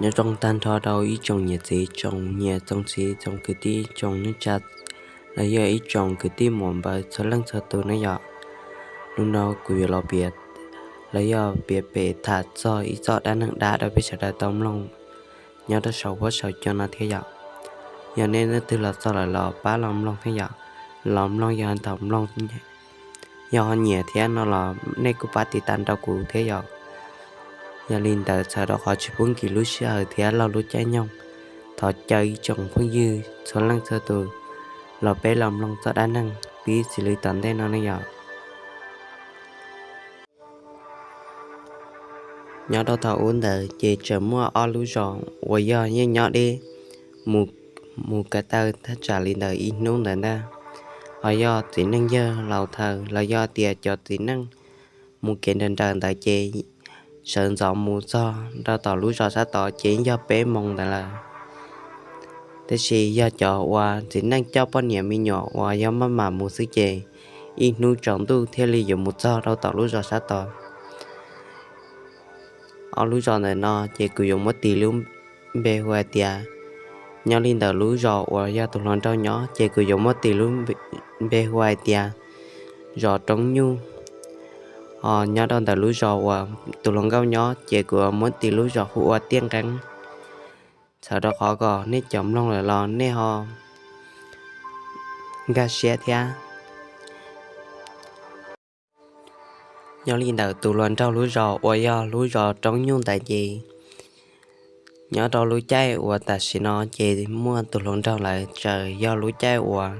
Nyob zoo tag nrho rau ib tsoom niam txiv, tsoom niam tsoom txiv, tsoom kwv tij, tsoom neej tsa, los yog ib tsoom kwv tij muam npawg txhua leej txhua tus ne yom. Hnub no kuv yuav los piav, los yog piav pem tham txog ib txoj dab neeg dab rau peb sawv daws tau mloog nyob rau saum huab saum cua no thiab yom. Yog nej leej twg los txog lawm los pab los mloog thiab yom. Los mloog yog thaum mloog yog ho nyiam thiab no los nej kuj pab tiv tas rau kuv thiab yom. Yog li ntawd txhawm rau qhov tsis pub nkim lub sij hawm thiab laug lub caij nyoog, thov caw ib tsoom phooj ywg txhua leej txhua tus los peb los mloog txoj dab neeg pib txij li tom ntej no ne yom. Nyob rau thaum ub ntawd ces tseem muaj ob lub zos uas yog yeej nyob deb mus, mus ko taw thaj tsam li ntawm ib hnub ntawd ntag. Ho yog txiv neej yawg laus thaws los yog tias cov txiv neej mus kev nrawm nrawm ntawd ces sawv ntxov mus txog rau tom lub zos sab tod ces yog peb moos ntawd lawm. Tab sis yog cov uas txiv neej coj poj niam me nyuam uas yog maj mam mus xwb ces ib hnub tsaus ntuj thiaj li yuav mus txog rau tom lub zos sab tod. Ob lub zos ntawm no ces kuv yuav muab tis lub npe hu hais tias, nyob li ntawm lub zos uas yog tus hluas nraug nyob ces kuv yuav muab tis lub npe hu hais tias zos Roob Nyuj. Ho nyob rau ntawm lub zos uas tus hluas nkauj nyob ces kuv yuav muab tis lub zos hu ua Tiaj Nqeeb. Txhawm rau qhov kom nej cov mloog lawm los nej ho nkag siab thiab. Nyob li ntawm tus hluas nraug lub zos uas yog lub zos Roob Nyuj ntawd ces nyob rau lub caij uas tam sim no ces muaj tus hluas nraug lawm, txawm yog lub caij uas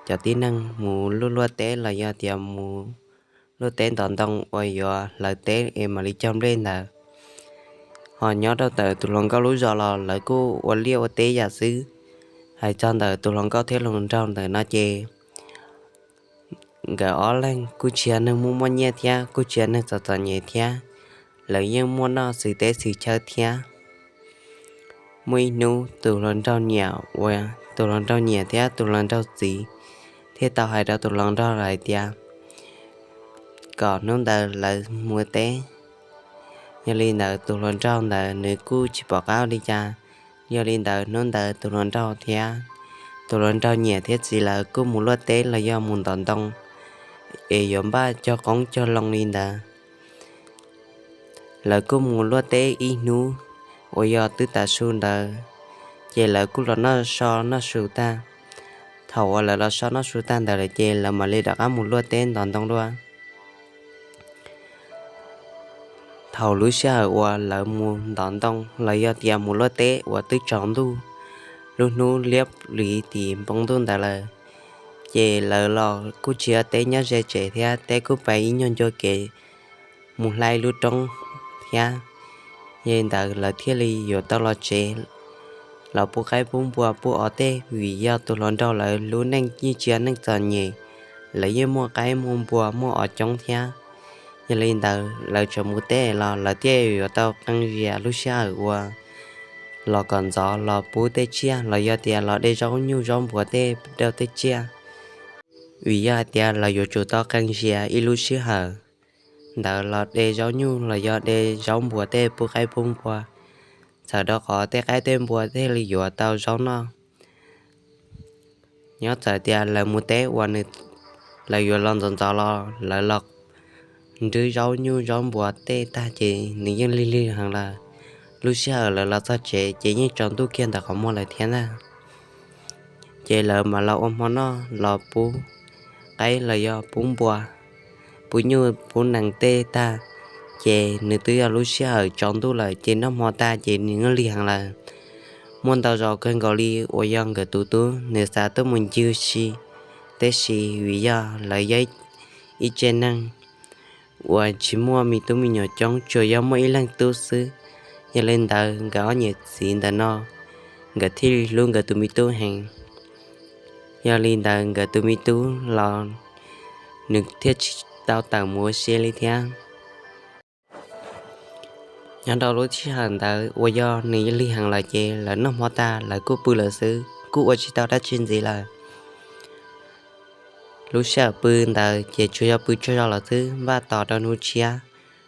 cov tib neeg mus luaj luaj teb los yog tias mus luaj teb ntov ntoo uas yuav hlawv teb es mam li cog nplej ntawd. Ho nyob rau ntawm tus hluas nkauj lub zos los lawv kuj ua liaj ua teb yam xwb. Hais txog ntawm tus hluas nkauj thiab hluas nraug ntawm no ces nkawd ob leeg kuj tsis yog neeg muaj muaj nyiaj thiab kuj tsis yog neeg txom txom nyem thiab, lawv yeej muaj noj xwm teb xwm chaw thiab. Muaj ib hnub tus hluas nraug niam uas, tus hluas nraug niam thiab tus hluas nraug txiv thiaj tau hais rau tus hluas nraug lawm hais tias kom hnub ntawd lawv mus teb. Yog li ntawd tus hluas nraug ntawd nws kuj tsis pom qab ua li cas. Yog li ntawd hnub ntawd tus hluas nraug thiab tus hluas nraug niam thiab txiv lawv kuj mus luaj teb los yog mus ntov ntoo es yuav npaj cog qoob cog loo li ntawd. Lawv kuj mus luaj teb ib hnub uas yog twb tav su ntawd, ces lawv kuj los noj so noj su tag. Thaum uas lawv los so noj su tag ntawd lawm ces lawv mam li rov qab mus luaj teb ntov ntoo dua. Thaum lub sij hawm uas lawv mus ntov ntoo los yog tias mus luaj teb uas twb tsaus ntuj, lub hnub liab pliv tim npoo ntuj ntawd lawm, ces lawv los kuj tsis yog teb nyob ze tsev thiab, teb kuj pais ib nyuag ncua kev mus hla ib lub roob thiab. Yog li ntawd lawv thiaj li yuav tau los tsev los pub qaib pub npua pub os tej, vim yog tus hluas nraug lawv lub neej yeej tsis yog neej txom nyem, lawv yeej muaj qaib muaj npua muaj os coob thiab. Yog li ntawd lawv tseem mus teb los lawv thiaj yuav tau qee zias lub sij hawm uas los kom ntxov los pub tej tsiaj los yog tias los de zaub nyuj zaub npua tej rau tej tsiaj. Vim yog hais tias lawv yuav tsum tau qee zias ib lub sij hawm ntawd los de zaub nyuj los yog de zaub npua tej pub qaib pub npua, txhawm rau qhov tej qaib tej npua thiaj li yuav tau zaub noj. Nyob txawm tias lawv mus teb uas nws, lawv yuav los ntxov ntxov los lawv los nrhiav zaub nyuj zaub npua tej tag ces nws yeej lig lig heev lawm. Lub sij hawm lawv los txog tsev ces yeej tsaus ntuj kiag ntawm qhov muag lawm thiab ntag. Ces lawv mam los ua hmo noj los pub qaib los yog pub npua, pub nyuj pub nees tej tag, ces nws twb yog lub sij hawm tsaus ntuj lawm ces noj hmo tag ces nws yeej lig heev lawm. Muaj ntau zaus kawg nkaus li uas yog nkawd tus tub nws xav tuaj mus ncig si, tiam sis vim yog lawv yog ib tsev neeg uas tsis muaj me tub me nyuam coob, tsuas yog muaj ib leeg tub xwb. Yog li ntawd nkawd ob niam txiv ntawm no nkawd thiaj li hlub nkawd tus me tub heev. Yog li ntawd nkawd tus me tub los nws thiaj tsis tau tawm mus ua si li thiab. Nyob rau lub sij hawm ntawd uas yog nws lig heev lawm ces lawv noj hmo tag lawv kuj pw lawm xwb, kuj ua tsis tau dab tsi ntxiv lawm. Lub sij hawm pw ntawd ces tsuas yog pw tsaug zog lawm xwb, npaj tos rau hnub tshiab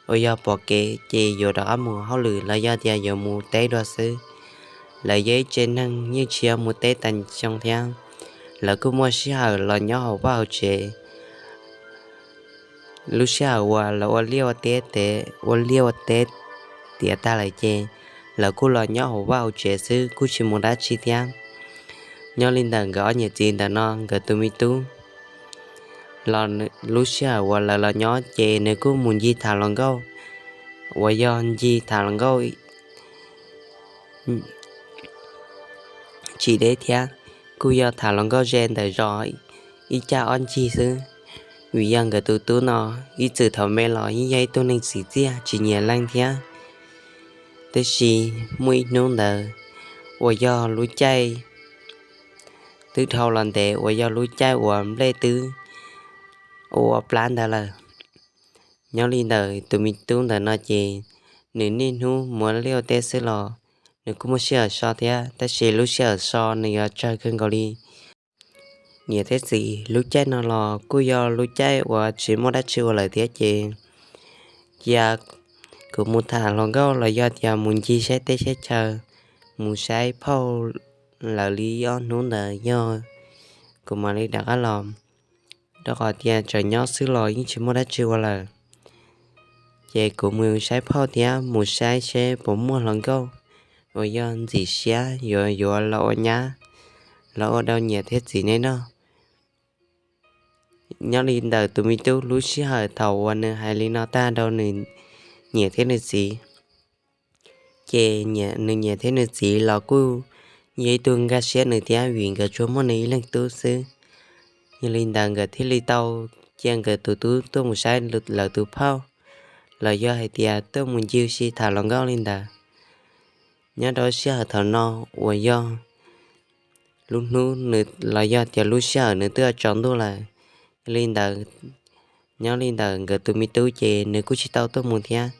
uas yog pom kev ces yuav rov qab mus hauj lwm los yog tias yuav mus teb dua xwb. Lawv yog ib tsev neeg yeej tsis yog mus teb tas xyoo thiab. Lawv kuj muaj sij hawm los nyob hauv vaj hauv tsev. Lub sij hawm uas lawv ua liaj ua teb, ua liaj ua teb tiav tag lawm ces lawv kuj los nyob hauv vaj hauv tsev xwb kuj tsis mus dab tsi thiab. Nyob li ntawm nkawd ob niam txiv ntawm no nkawd tus me tub los lub sij hawm uas lawv los nyob ces nws kuj mus ncig tham hluas nkauj, uas yog ncig tham hluas nkauj tsis deb thiab, kuj yog tham hluas nkauj ze ntawm zos ib cag ob ncig xwb. Vim yog nkawd tus tub no ib txwm thaum me los yeej yog ib tug neeg txim txiaj tsis nyiam leej thiab. Tab sis muaj ib hnub ntawd uas yog lub caij twb dhau los ntev uas yog lub caij uas nplej twb ua plab ntawd lawm. Nyob li ntawm tus me tub ntawm no ces nws niaj hnub mus liaj ua teb xwb los nws kuj muaj sij hawm so thiab, tab sis lub sij hawm so nws yuav tsawg kawg nkaus li. Niam thiab txiv, lub caij no los kuj yog lub caij uas tsis muaj dab tsi ua lawm thiab ces cia kuv mus tham hluas nkauj los yog tias mus ncig saib teb saib chaw, mus saib phauj lawv li ob hnub ntawd yog kuv mam li rov qab los, rau qhov tias tseem nyob xwb los yeej tsis muaj dab tsi ua lawm. Ces kuv mus saib phauj thiab mus saib seb puas muaj hluas nkauj uas yog ntxim siab yuav yuav los ua nyab, los ua rau niam thiab txiv nej noj. Nyob li ntawm tus me tub lub sij hawm thaum uas nws hais li no tag rau nws niam thiab nws txiv, ces nws niam thiab nws txiv los kuj yog ib tug nkag siab nws thiab vim nkawd tsuas muaj nws ib leeg tub xwb. Yog li ntawd nkawd thiaj li tau cia nkawd tus tub tuaj mus saib lawv tus phauj, los yog hais tias tuaj mus ncig ua si tham hluas nkauj li ntawd. Nyob rau sij hawm thaum no uas yog lub hnub nws los yog tias lub sij hawm nws twb tsaus ntuj lawm. Yog li ntawd, nyob li ntawm nkawd tus me tub ces nws kuj tsis tau tuaj mus thiab,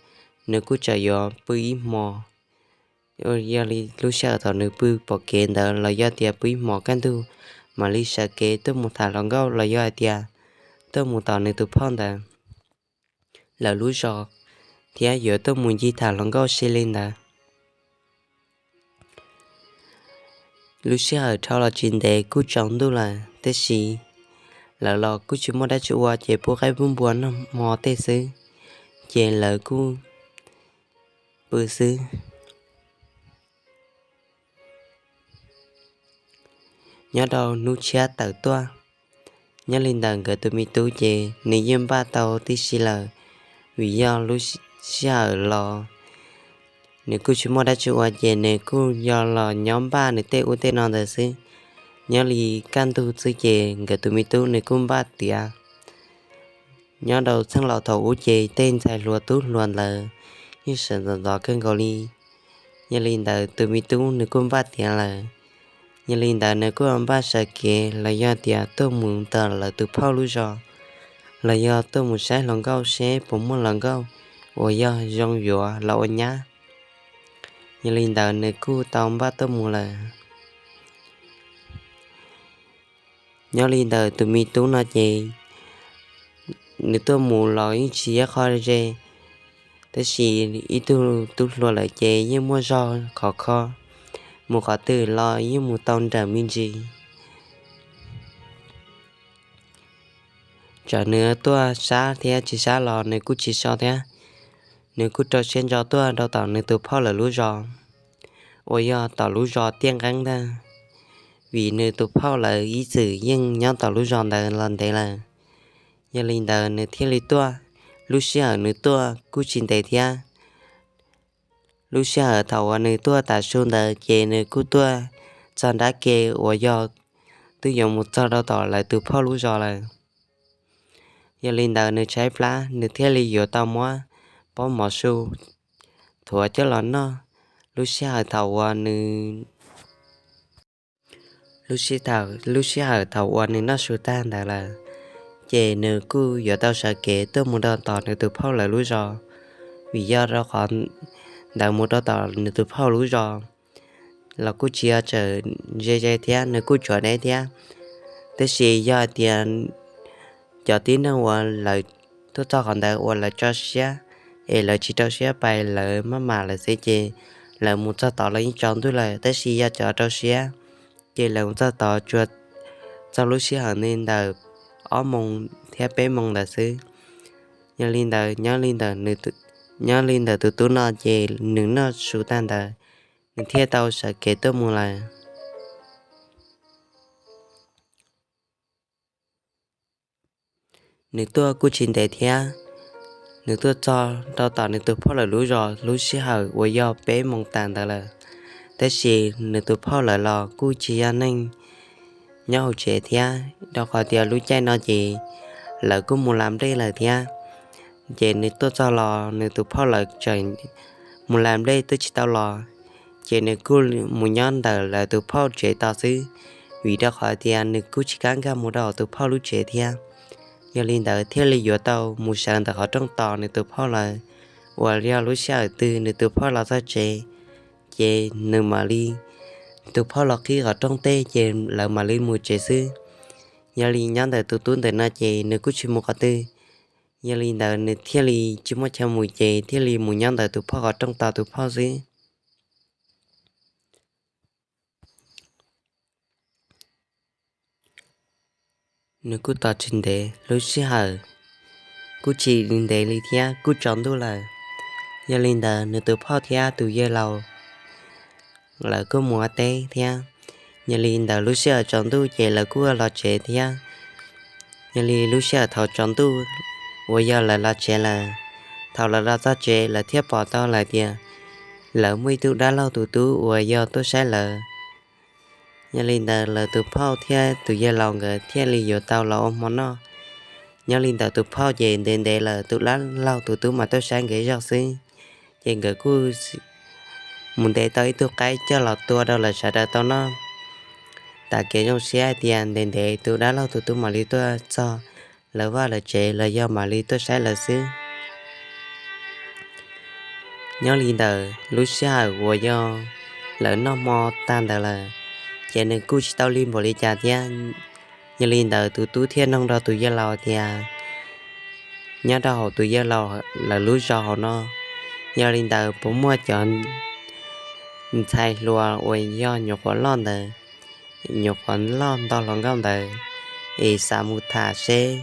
nws kuj tseem yuav pw ib hmos. Yog li lub sij hawm thaum nws pw pom kev ntawd los yog tias pw ib hmos kaj ntug mam li sawv kev tuaj mus tham hluas nkauj los yog hais tias tuaj mus tom nws tus phauj ntawd lawv lub zos thiab yuav tuaj mus ncig tham hluas nkauj si li ntawd. Lub sij hawm dhau los tsis ntev kuj tsaus ntuj lawm, tab sis lawv los kuj tsis muaj dab tsi ua ces pub qaib pub npua noj hmo tej xwb, ces lawv kuj pw xwb. Nyob rau hnub tshiab tawm tuaj, nyob li ntawm nkawd tus me tub ces nws yeej npaj tau tib si lawm, vim yog lub sij hawm los nws kuj tsis muaj dab tsi ua ces nws kuj yog los nyob npaj nws tej ub tej no ntawd xwb. Nyob li kaj ntug xwb ces nkawd tus me tub nws kuj npaj tiav. Nyob rau txheej laus thaum ub ces tej ntxhais hluas tub hluas ntawd yeej sawv ntxov ntxov kawg nkaus li. Yog li ntawd tus me tub nws kuj npaj tiav lawm. Yog li ntawd nws kuj npaj sawv kev los yog tias tuaj mus tom lawv tus phauj lub zos, los yog tuaj mus saib hluas nkauj seb puas muaj hluas nkauj uas yog zoo yuav los ua nyab. Yog li ntawd nws kuj tau npaj tuaj mus lawm. Nyob li ntawm tus me tub no ces nws tuaj mus los yeej tsis yog qhov ze, tab sis ib tug tub hluas lawm ces yeej muaj zog khov kho, mus qhov twg los yeej mus tau nrawm me ntsis. Txawm nws tuaj sab thiab tsis sab los nws kuj tsis so thiab, nws kuj rau siab ntso tuaj rau tom nws tus phauj lawv lub zos, uas yog tom lub zos Tiaj Nqeeb ntag, vim nws tus phauj lawv ib txwm yeej nyob tom lub zos ntawd los ntev lawm. Yog li ntawd nws thiaj li tuaj. Lub sij hawm nws tuaj kuj tsis ntev thiab. Lub sij hawm thaum uas nws tuaj tav su ntawd ces nws kuj tuaj txog nrab ke uas yog twb yuav mus txog rau tom lawv tus phauj lub zos lawm. Yog li ntawd nws tshaib plab nws thiaj li yuav tau muab pob mov su thuav coj los noj. Lub sij hawm thaum uas nws, lub sij hawm, lub sij hawm thaum uas nws noj su tag ntawd lawm, ces nws kuj yuav tau sawv kev tuaj mus rau tom nws tus phauj lawv lub zos, vim yog rau qhov ntawd mus rau tom nws tus phauj lub zos los kuj tsis yog tseem ze ze thiab, nws kuj tsuas deb thiab. Tab sis yog hais tias cov tib neeg uas lawv tuaj txog qhov ntawd uas lawv tso siab es lawv tsis rau siab pais, lawv maj mam lawm xwb ces lawv mus txog tod los yeej tsaus ntuj lawm. Tab sis yog cov rau siab ces lawv mus txog tod tsuas txog lub sij hawm li ntawm ob moos thiab peb moos ntawd xwb. Yog li ntawd, nyob li ntawm tus tub no ces nws noj su tag ntawd, nws thiaj tau sawv kev tuaj mus lawm. Nws tuaj kuj tsis ntev thiab, nws tuaj txog rau tom nws tus phauj lawv lub zos lub sij hawm uas yog peb moos tas ntawd lawm. Tab sis nws tus phauj lawv los kuj tsis yog neeg nyob hauv tsev thiab, rau qhov tias lub caij no ces lawv kuj mus la nplej lawm thiab. Ces nws tuaj txog los nws tus phauj lawv tseem mus la nplej twb tsis tau los, ces nws kuj mus nyob ntawm lawv tus phauj tsev tos xwb, vim rau qhov tias nws kuj tsis kam nkag mus rau tus phauj lub tsev thiab. Yog li ntawd thiaj li yuav tau mus sawv ntawm qhov rooj tos nws tus phauj lawv, uas yog lub sij hawm twg nws tus phauj los txog tsev, ces nws mam li, tus phauj los qhib qhov rooj tej ces lawv mam li mus tsev xwb. Yog li nyob ntawm tus tub ntawm no ces nws kuj tsis mus qhov twg. Yog li ntawd nws thiaj li tsis muaj chaw mus ces thiaj li mus nyob ntawm tus phauj qhov rooj tos tus phauj xwb. Nws kuj tos tsis ntev, lub sij hawm kuj tsis ntev li thiab kuj tsaus ntuj lawm. Yog li ntawd nws tus phauj thiab tus yawg laus lawv kuj mus ua teb thiab. Yog li ntawd lub sij hawm tsaus ntuj ces lawv kuj los tsev thiab. Yog li lub sij hawm thaum tsaus ntuj uas yog lawv los tsev lawm, thaum lawv los txog tsev lawv thiaj pom tau lawm tias lawv muaj ib tug dab laug tus tub uas yog tuaj saib lawv. Yog li ntawd lawv tus phauj thiab tus yawg laus nkawd thiaj li yuav tau los ua hmo noj. Nyob li ntawd tus phauj ces ntev ntev lawm tus dab laug tus tub mam tuaj saib nkawd zog xwb. Ces nkawd kuj mus ntes tau ib tug qaib coj los tua rau lawv sawv daws tau noj. Tam kev zoo siab hais tias ntev ntev tus dab laug tus tub mam li tuaj txog lawv vaj lawv tsev los yog mam li tuaj saib lawv xwb. Nyob li ntawd lub sij hawm uas yog lawv noj hmo tag ntawd lawm, ces nws kuj tsis tau lig npaum li cas thiab. Yog li ntawd tus tub thiaj nug rau tus yawg laus tias, nyob rau hauv tus yawg laus lawv lub zos hauv no, yog li ntawd puas muaj cov ntxhais hluas uas yog nyuam qhuav loj ntawd, nyuam qhuav loj nto hluas nkauj ntawd, es xav mus tham seb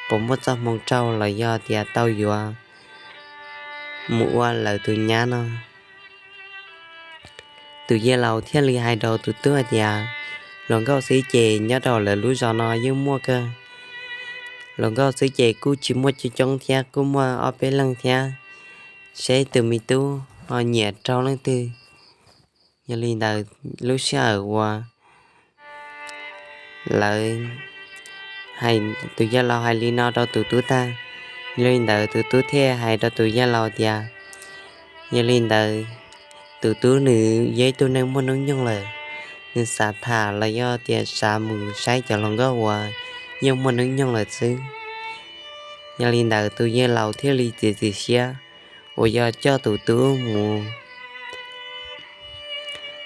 puas muaj txoj hmoo raug los yog tias tau yuav mus ua lawv tus nyab no. Tus yawg laus thiaj li hais rau tus tub hais tias, hluas nkauj xwb ces nyob rau lawv lub zos no yeej muaj kawg. Hluas nkauj xwb ces kuj tsis muaj coob coob thiab, kuj muaj ob peb leeg thiab, seb tus me tub ho nyiam raug leej twg. Yog li ntawd lub sij hawm uas lawv hais, tus yawg laus hais li no rau tus tub tag, yog li ntawd tus tub thiaj hais rau tus yawg laus tias, yog li ntawd tus tub nws yog ib tug neeg muaj hnub nyoog lawm, nws xav tham los yog tias xav mus saib cov hluas nkauj uas yeej muaj hnub nyoog lawm xwb. Yog li ntawd tus yawg laus thiaj li txiav txim siab uas yog coj tus tub mus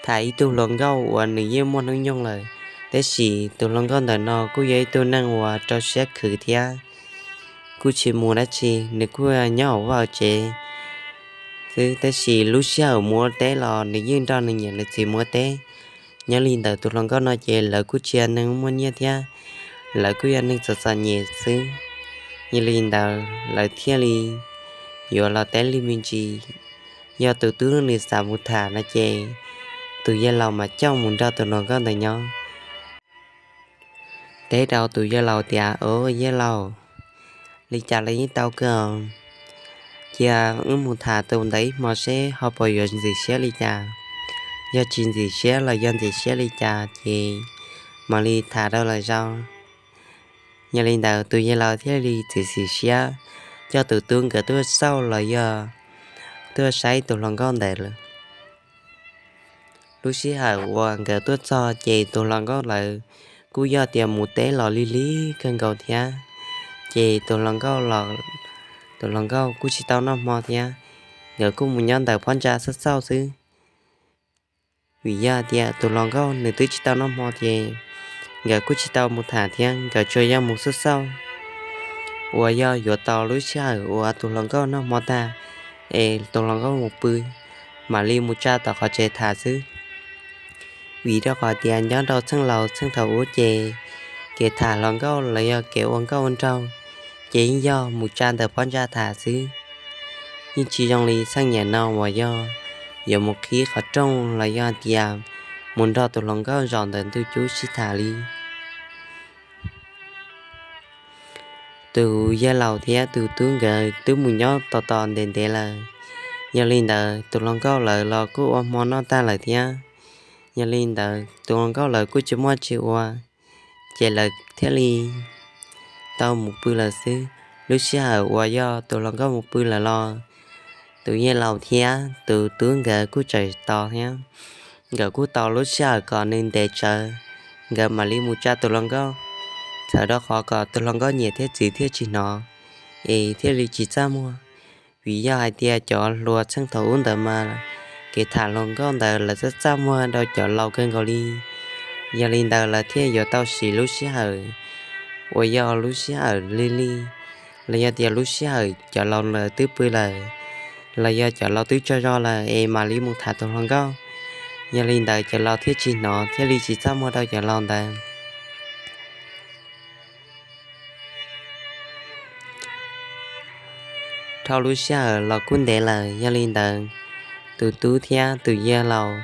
tham ib tug hluas nkauj uas nws yeej muaj hnub nyoog lawm, tab sis tus hluas nkauj ntawm no kuj yog ib tug neeg uas rau siab khwv thiab, kuj tsis mus dab tsi, nws kuj nyob hauv vaj hauv tsev xwb, tab sis lub sij hawm mus ua teb los nws yeej nrog nws niam nws txiv mus ua teb. Nyob li ntawd tus hluas nkauj no ces lawv kuj tsis yog neeg muaj nyiaj thiab, lawv kuj yog neeg txom txom nyem xwb. Yog li ntawd lawv thiaj li yuav los teb li me ntsis. Yog tus tub nws xav mus tham no ces tus yawg laus mas coj mus nrog tus hluas nkauj ntawd nyob. Teb rau tus yawg laus tias, o yawg laus, li cas los yeej tau kawg, cia wb mus tham tus ntawd ib hmo seb ho puas yuav ntxim siab li cas. Yog tsis ntxim siab los yog ntxim siab li cas ces mam li tham rau lawm zaus. Yog li ntawd tus yawg laus thiaj li txiav txim siab coj tus tub nkawd tuaj xauj los yog tuaj saib tus hluas nkauj ntawd lawm. Lub sij hawm uas nkawd tuaj txog ces tus hluas nkauj lawv kuj yog tias mus teb los lig lig kawg nkaus thiab, ces tus hluas nkauj los, tus hluas nkauj kuj tsis tau noj hmo thiab, nkawd kuj mus nyob ntawm phab ntsa xauj xauj xwb. Vim yog tias tus hluas nkauj nws twb tsis tau noj hmo ces nkawd kuj tsis tau mus tham thiab, nkawd tsuas yog mus xauj xauj uas yog yuav tau lub sij hawm uas tus hluas nkauj noj hmo tag, es tus hluas nkauj mus pw, mam li mus tsa tom qhov tsev tham xwb. Vim rau qhov tias nyob rau txheej laus txheej thaum ub ces kev tham hluas nkauj los yog kev ua nkauj ua nraug ces yeej yog mus tsa ntawm pob ntsa tham xwb. Yeej tsis zoo li txheej niaj no uas yog yuav mus qhib qhov rooj los yog tias mus nrog tus hluas nkauj zaum ntawm ntug cub sib tham li. Tus yawg laus thiab tus tub nkawd twb mus nyob tos tos ntev ntev lawm. Yog li ntawd tus hluas nkauj lawv los kuj ua hmo noj tag lawm thiab. Yog li ntawd tus hluas nkauj lawv kuj tsis muaj tsis ua, ces lawv thiaj li tau mus pw lawm xwb. Lub sij hawm uas yog tus hluas nkauj mus pw lawm los tus yawg laus thiab tus tub nkawd kuj tseem tos thiab. Nkawd kuj tos lub sij hawm kom nws ntev tsawv, nkawd mam li mus tsa tus hluas nkauj, txhawm rau qhov kom tus hluas nkauj niam thiab txiv thiaj tsis hnov es thiaj li tsis txaj muag. Vim yog hais tias cov hluas txheej thaum ub ntawd mas kev tham hluas nkauj ntawd lawv txaj txaj muag rau cov laus kawg nkaus li. Yog li ntawd lawv thiaj yuav tau siv lub sij hawm uas yog lub sij hawm lig lig, los yog tias lub sij hawm cov laus lawv twb pw lawm, los yog cov laus twb tsaug zog lawm es mam li mus tham tus hluas nkauj. Yog li ntawd cov laus thiaj tsis hnov thiaj li tsis txaj muag rau cov laus ntawd. Dhau lub sij hawm los kuj ntev lawm, yog li ntawd tus tub thiab tus yawg laus,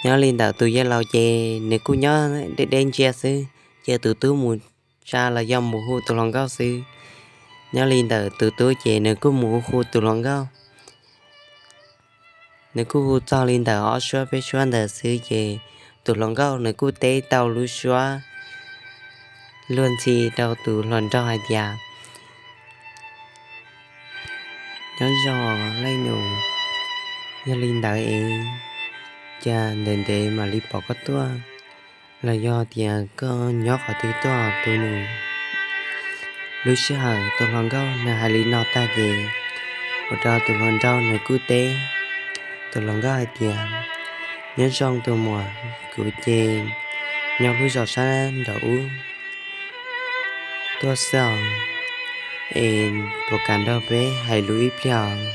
nyob li ntawd tus yawg laus ces nws kuj nyob deb deb ntsia xwb, ces tus tub mus tsa los yog mus hu tus hluas nkauj xwb. Nyob li ntawd tus tub ces nws kuj mus hu tus hluas nkauj. Nws kuj hu txog li ntawm ob suab peb suab ntawd xwb ces tus hluas nkauj nws kuj teb tau lub suab luag ntxhi rau tus hluas nraug hais tias, nyob zoo leej nus, yog li ntawd es cas ntev ntev mam li pom koj tuaj, los yog tias koj nyob qhov twg tuaj tus nus? Lub sij hawm tus hluas nkauj nws hais li no tag ces ua rau tus hluas nraug nws kuj teb tus hluas nkauj hais tias, nyob zoo tus muam, kuv ces nyob lub zos sab nraum ub tuaj xwb os, es puas kam nrog peb hais lus ib pliag os?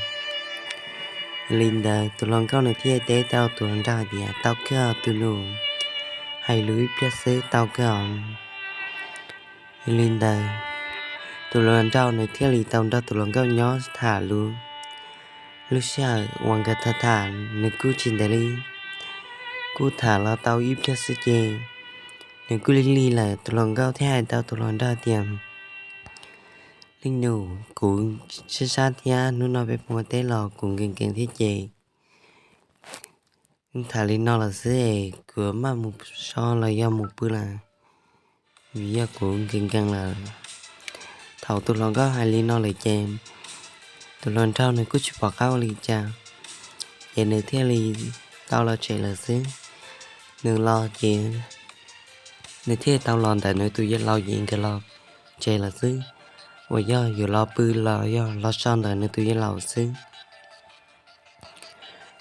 Li ntawd tus hluas nkauj nws thiaj teb rau tus hluas nraug hais tias, tau kawg tus nus, hais lus ib pliag xwb tau kawg os. Li ntawd tus hluas nraug nws thiaj li tau nrog tus hluas nkauj nyob tham lus. Lub sij hawm uas nkawd tham tham nws kuj tsis ntev li, kuj tham los tau ib pliag xwb ces nws kuj lig lig lawm. Tus hluas nkauj thiaj hais rau tus hluas nraug tias, leej nus, kuv sab sab thiab hnub no peb pw ua teb los kuv nkees nkees thiab ces tham li no lawm xwb es kuv maj mus so los yog mus pw lawm, vim yog kuv nkees nkees lawm. Thaum tus hluas nkauj hais li no lawm ces tus hluas nraug nws kuj tsis pom qab ua li cas, ces nws thiaj li tau los tsev lawm xwb. Nws los ces nws thiaj tau los ntawm nws tus yawg laus ces nkawd los tsev lawm xwb, uas yog yuav los pw los yog los so ntawm nws tus yawg laus xwb.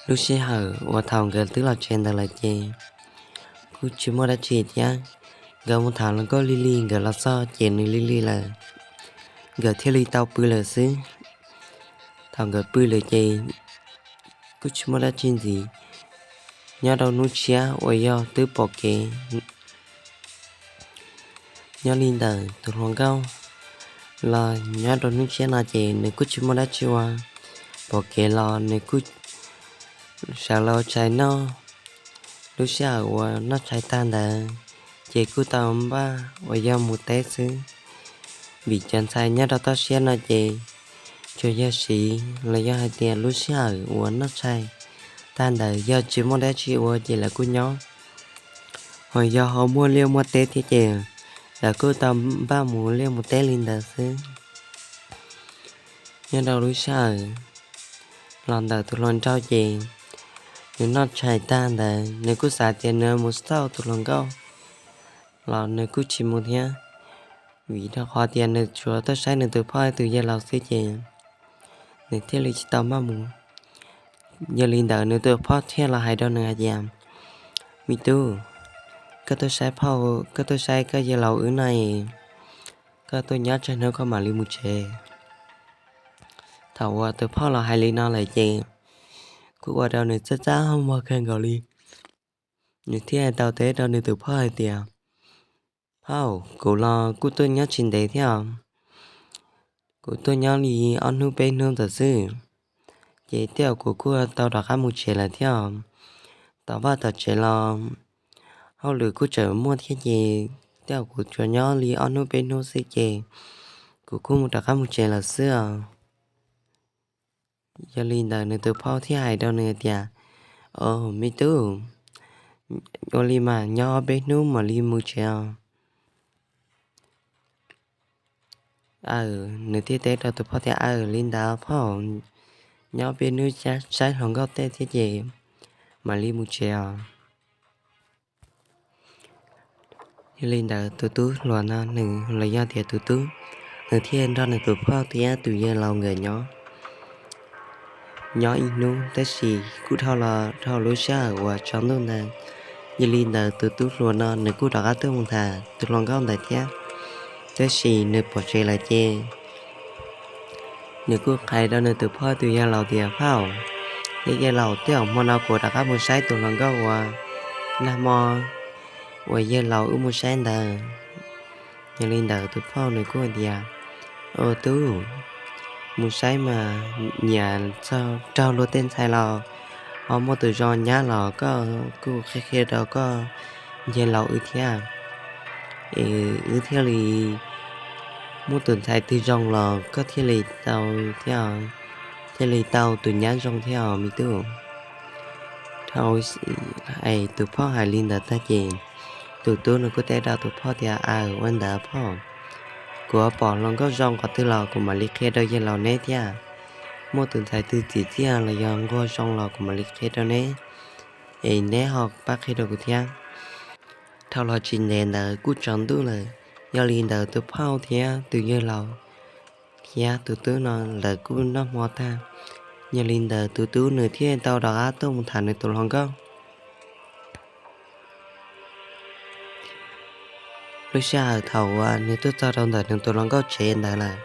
Lub sij hawm uas thaum nkawd twb los tsev ntawd lawm ces kuj tsis muaj dab tsi thiab, nkawd mus tham hluas nkauj lig lig, nkawd los txog ces nws lig lig lawm, nkawd thiaj li tau pw lawm xwb. Thaum nkawd pw lawm ces kuj tsis muaj dab tsi ntxiv. Nyob rau hnub tshiab uas yog twb pom kev, nyob li ntawm tus hluas nkauj los nyob rau hnub tshiab no ces nws kuj tsis muaj dab tsi ua, pom kev los nws kuj sawv los ua tshais noj. Lub sij hawm uas noj tshais tag ntawd ces kuj tau npaj uas yog mus teb xwb, vim cov ntxhais nyob rau toj siab no ces tsuas yog siv los yog hais tias lub sij hawm uas noj tshais tag ntawd yog tsis muaj dab tsi ua ces lawv kuj nyob, ho yog ho muaj liaj muaj teb thiab ces lawv kuj tau npaj mus liaj mus teb li ntawd xwb. Nyob rau lub sij hawm los ntawm tus hluas nraug ces nws noj tshais tag ntawd nws kuj xav tias nws mus xauj tus hluas nkauj los nws kuj tsis mus thiab, vim rau qhov tias nws tsuas tuaj saib nws tus phauj tus yawg laus xwb ces nws thiaj li tsis tau maj mus. Yog li ntawd nws tus phauj thiaj los hais rau nws hais tias, me tub, koj tuaj saib phauj, koj tuaj saib koj yawg laus wb no es koj tuaj nyob tsawg hnub koj mam li mus tsev. Thaum uas tus phauj los hais li no lawm ces kuj ua rau nws txaj txaj muag kawg nkaus li. Nws thiaj tau teb rau nws tus phauj hais tias, Phauj, kuv los kuj tuaj nyob tsis ntev thiab, kuv tuaj nyob li ob hnub peb hnub ntawd xwb, ces tej zaum kuv kuj tau rov qab mus tsev lawm thiab. Tom vaj tom tsev los hauj lwm kuj tseem muaj thiab ces tej zaum kuv tsuas nyob li ob hnub peb hnub xwb ces kuv kuj mus rov qab mus tsev lawm xwb os. Yog li ntawd nws tus phauj thiaj hais rau nws tias, Au, me tub, ua li mas nyob ob peb hnub mam li mus tsev os. Aw, nws thiaj teb rau tus phauj tias, Aw, li ntawd phauj, nyob peb hnub saib hluas nkauj tej thiab ces mam li mus tsev os. Yog li ntawd tus tub hluas no nws los yog tias tus tub, nws thiaj nrog nws tus phauj thiab tus yawg laus nkawd nyob, nyob ib hnub tab sis kuj dhau los dhau lub sij hawm uas tsaus ntuj ntawd. Yog li ntawd tus tub hluas no nws kuj rov qab tuaj mus tham tus hluas nkauj ntawd thiab, tab sis nws pom tsev lawm ces nws kuj qhia rau nws tus phauj tus yawg laus tias, Phauj, yawg laus, tej zaum hmo no kuv rov qab mus saib tus hluas nkauj uas nag hmo uas yawg laus wb mus saib ntawd. Yog li ntawd tus phauj nws kuj tias, Au tub, mus saib mas nyiam txog raug luag tej ntxhais los ho muaj tus zoo nyab los koj kuj qhia qhia rau koj yawg laus wb thiab, es wb thiaj li muaj tus ntxhais twg zoo los koj thiaj li tau thiab, thiaj li tau tus nyab zoo thiab os me tub. Thaum es tus phauj hais li ntawd tag ces tus tub nws kuj teb rau tus phauj tias, Aw, ua ntawd phauj, kuv pom hluas nkauj zoo qhov twg los kuv mam li qhia rau yawg laus neb thiab. Muaj tus ntxhais twg txim txiaj los yog nquag zoo los kuv mam li qhia rau neb, es neb ho pab qhia rau kuv thiab. Dhau los tsis ntev ntawd kuj tsaus ntuj lawm. Yog li ntawd tus phauj thiab tus yawg laus thiab tus tub no lawv kuj noj hmo tag. Yog li ntawd tus tub nws thiaj tau rov qab tuaj mus tham nws tus hluas nkauj. Lub sij hawm thaum uas nws tuaj txog rau ntawm nws tus hluas nkauj tsev ntawd lawm,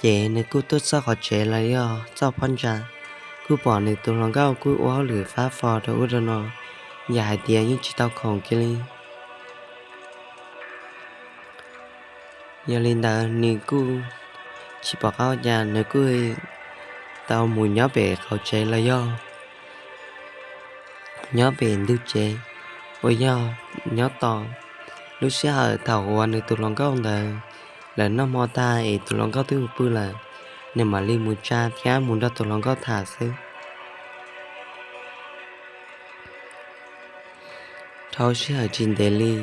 ces nws kuj tuaj txog qhov tsev los yog txoj phab ntsa, kuj pom nws tus hluas nkauj kuj ua hauj lwm fab fo rau ub rau no, yam hais tias yeej tsis tau khoom kiag li. Yog li ntawd nws kuj tsis pom qab ua cas, nws kuj tau mus nyob pem qaum tsev los yog nyob pem ntug tsev uas yog nyob tos lub sij hawm thaum uas nws tus hluas nkauj ntawd lawv noj hmo tag es tus hluas nkauj twb mus pw lawm, nws mam li mus tsa thiab mus nrog tus hluas nkauj tham xwb. Dhau sij hawm tsis ntev li,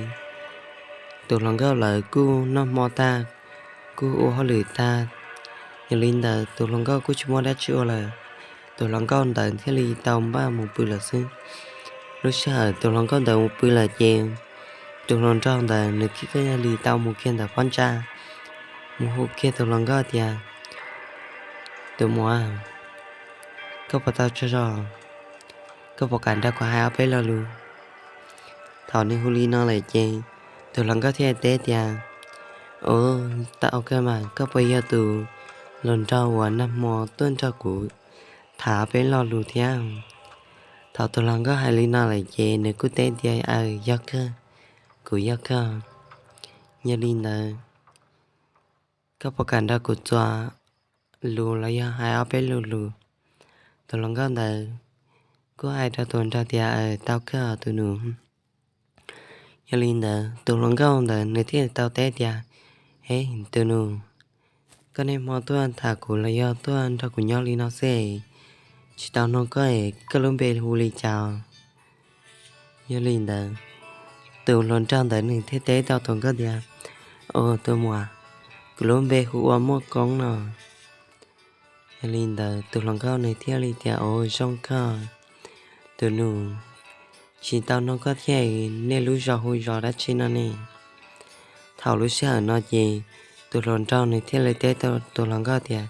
tus hluas nkauj lawv kuj noj hmo tag, kuj ua hauj lwm tag. Yog li ntawd tus hluas nkauj kuj tsis muaj dab tsi ua lawm, tus hluas nkauj ntawd thiaj li tau npaj mus pw lawm xwb. Lub sij hawm tus hluas nkauj ntawd mus pw lawm ces tus hluas nraug ntawd nws thiaj li tau mus kiag ntawm phab ntsa, mus hu kiag tus hluas nkauj tias, Tus muam, koj puas tau tsaug zog? Koj puas kam nrog kuv hais ob peb lo lus? Thaum nws hu li no lawm ces tus hluas nkauj thiaj teb tias, Ua, tau kawg mas, koj puas yog tus hluas nraug uas nag hmo tuaj nrog kuv tham ob peb lo lus thiab? Thaum tus hluas nkauj hais li no lawm ces nws kuj teb tias, Aw, yog kawg, kuv yog kawg. Yog li ntawd, koj puas kam nrog kuv txuas lus los yog hais ob peb lo lus? Tus hluas nkauj ntawd kuj hais rau tus nraug tias, Aw, tau kawg tus nus. Yog li ntawd tus hluas nkauj ntawd nws thiaj tau teb tias, He, tus nus, koj niaj hmo tuaj tham kuv los yog tuaj nrog kuv nyob li no xwb, tsis tau nug koj, koj lub npe hu li cas? Yog li ntawd tus hluas nraug ntawd nws thiaj teb tau tus nkauj tias, Ua, tus muam, kuv lub npe hu ua Muaj Koob no. Yog li ntawd tus hluas nkauj nws thiaj li tias, Ua, zoo kawg tus nus, tsis tau nug koj thiab, nej lub zos hu zos dab tsi no ne? Thaum lub sij hawm no ces tus hluas nraug nws thiaj li teb tau tus hluas nkauj tias,